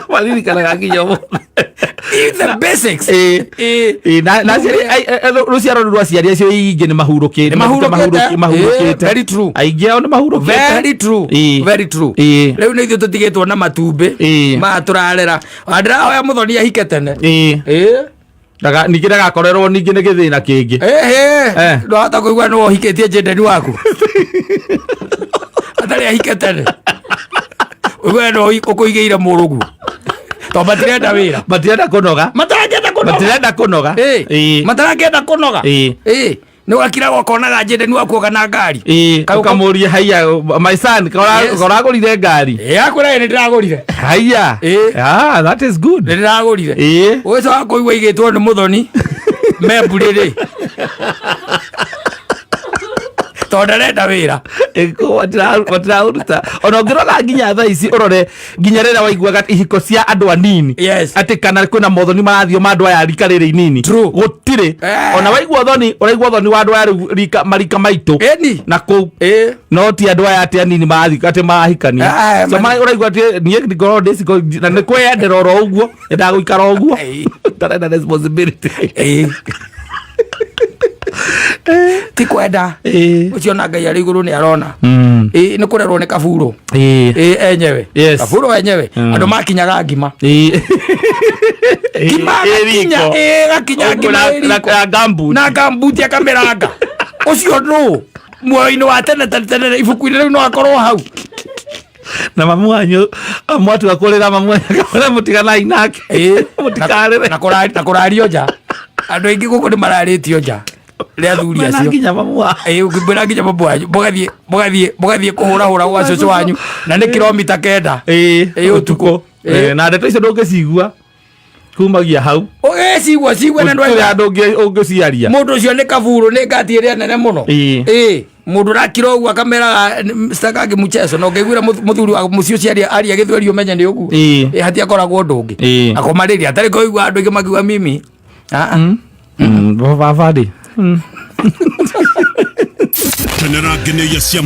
Maririkanaga nginya ũmũthĩ. The basics. Na rũciaro rũu rwa aciari acio aingĩ nĩ mahurũkĩte. Nĩ mahurũkĩte. Mahurũkĩte. Very true. Aingĩ ao nĩ mahurũkĩte. Very true. Very true. Rĩu nĩ ithuĩ tũtigĩtwo na matumbĩ maya tũrarera. Ndĩrahoya mũthoni ahike tene. Ĩĩ. Ningĩ ndagakorerwo ningĩ nĩ gĩthĩna kĩngĩ. Ĩhĩ, ndwahota kũigua nĩ wohikĩtie njendeni waku atarĩ ahike tene, ũigue no ũkũigĩire mũrũguo tondũ matirenda wĩra. Matirenda kũnoga. Matarakĩenda kũnoga. Matirenda kũnoga. Matarakĩenda kũnoga. Nĩ wakiraga ũkonaga njendeni waku oka na ngari. Ũkamũria, "Haiya, my son, koragũrire ngari?" Ĩĩ, akwĩra, "Ĩ, nĩ ndĩragũrire." Haiya. Ah, that is good. Nĩ ndĩragũrire. Ũgĩcoka kũigua igĩtwo nĩ mũthoni memburĩrĩ tondũ ndarenda wĩra. Matiraũruta ona ũngĩrora nginya thaa ici, ũrore nginya rĩrĩa waiguaga ihiko cia andũ anini, atĩ kana kwĩna mothoni marathio ma andũ aya rika rĩrĩ inini. Gũtirĩ. Ona waigua ũthoni, ũraigua ũthoni wa andũ aya rĩu rika marika maitũ na kũu, no ti andũ aya atĩ anini marathi atĩ marahikania. So ũraigua atĩ niĩ ngorwo ndĩ single na nĩ kwĩyendera oro ũguo, nĩndagũikara ũguo, ndarenda responsibility. Ti kwenda. Ũcio na Ngai arĩ igũrũ nĩ arona. Ĩĩ, nĩ kũrerwo nĩ kaburo. Ĩĩ, enyewe. Kaburo enyewe. Andũ makinyaga ngima. Ngima gakinya, ĩĩ, gakinya ngima ĩ riko. Na gambuti. Na gambuti akamĩranga. Ũcio nũ muoyo-inĩ wa tene tene tene ibuku-inĩ rĩu no akorwo hau. Na mamu wanyu Mwatua kũrĩra mamwe mũtiganai nake. Mũtikarĩre. Na kũrario nja, andũ aingĩ gũkũ nĩ mararĩtio nja rĩa athuri Mwena acio. Nginya mamu wao. Ĩĩ, ũngĩmwĩra nginya mamu wanyu, mũgathiĩ kũhũrahũra gwa cũcũ wanyu na nĩ kilomita 9. Ĩĩ, ũtukũ. Ĩĩ, na ndeto icio ndũngĩcigua kumagia hau. Ũgĩcigua cigua na Gũtirĩ ndwaigua handũ ũngĩciaria. Mũndũ ũcio nĩ kaburu, nĩ ngati ĩrĩa nene mũno. Ĩĩ, mũndũ ũrakira ũguo akameraga sitakangi mchezo, na ũngĩiguĩra mũthuri wa mũciĩ ũcio aria gĩthweri, ũmenye nĩ ũguo. Ĩĩ, hatiakoragwo ũndũ ũngĩ. Akomarĩria atarĩ kũigua andũ aingĩ makiuga mimi. Ah, ah. Baba rĩ. Kenera ngeneia cia.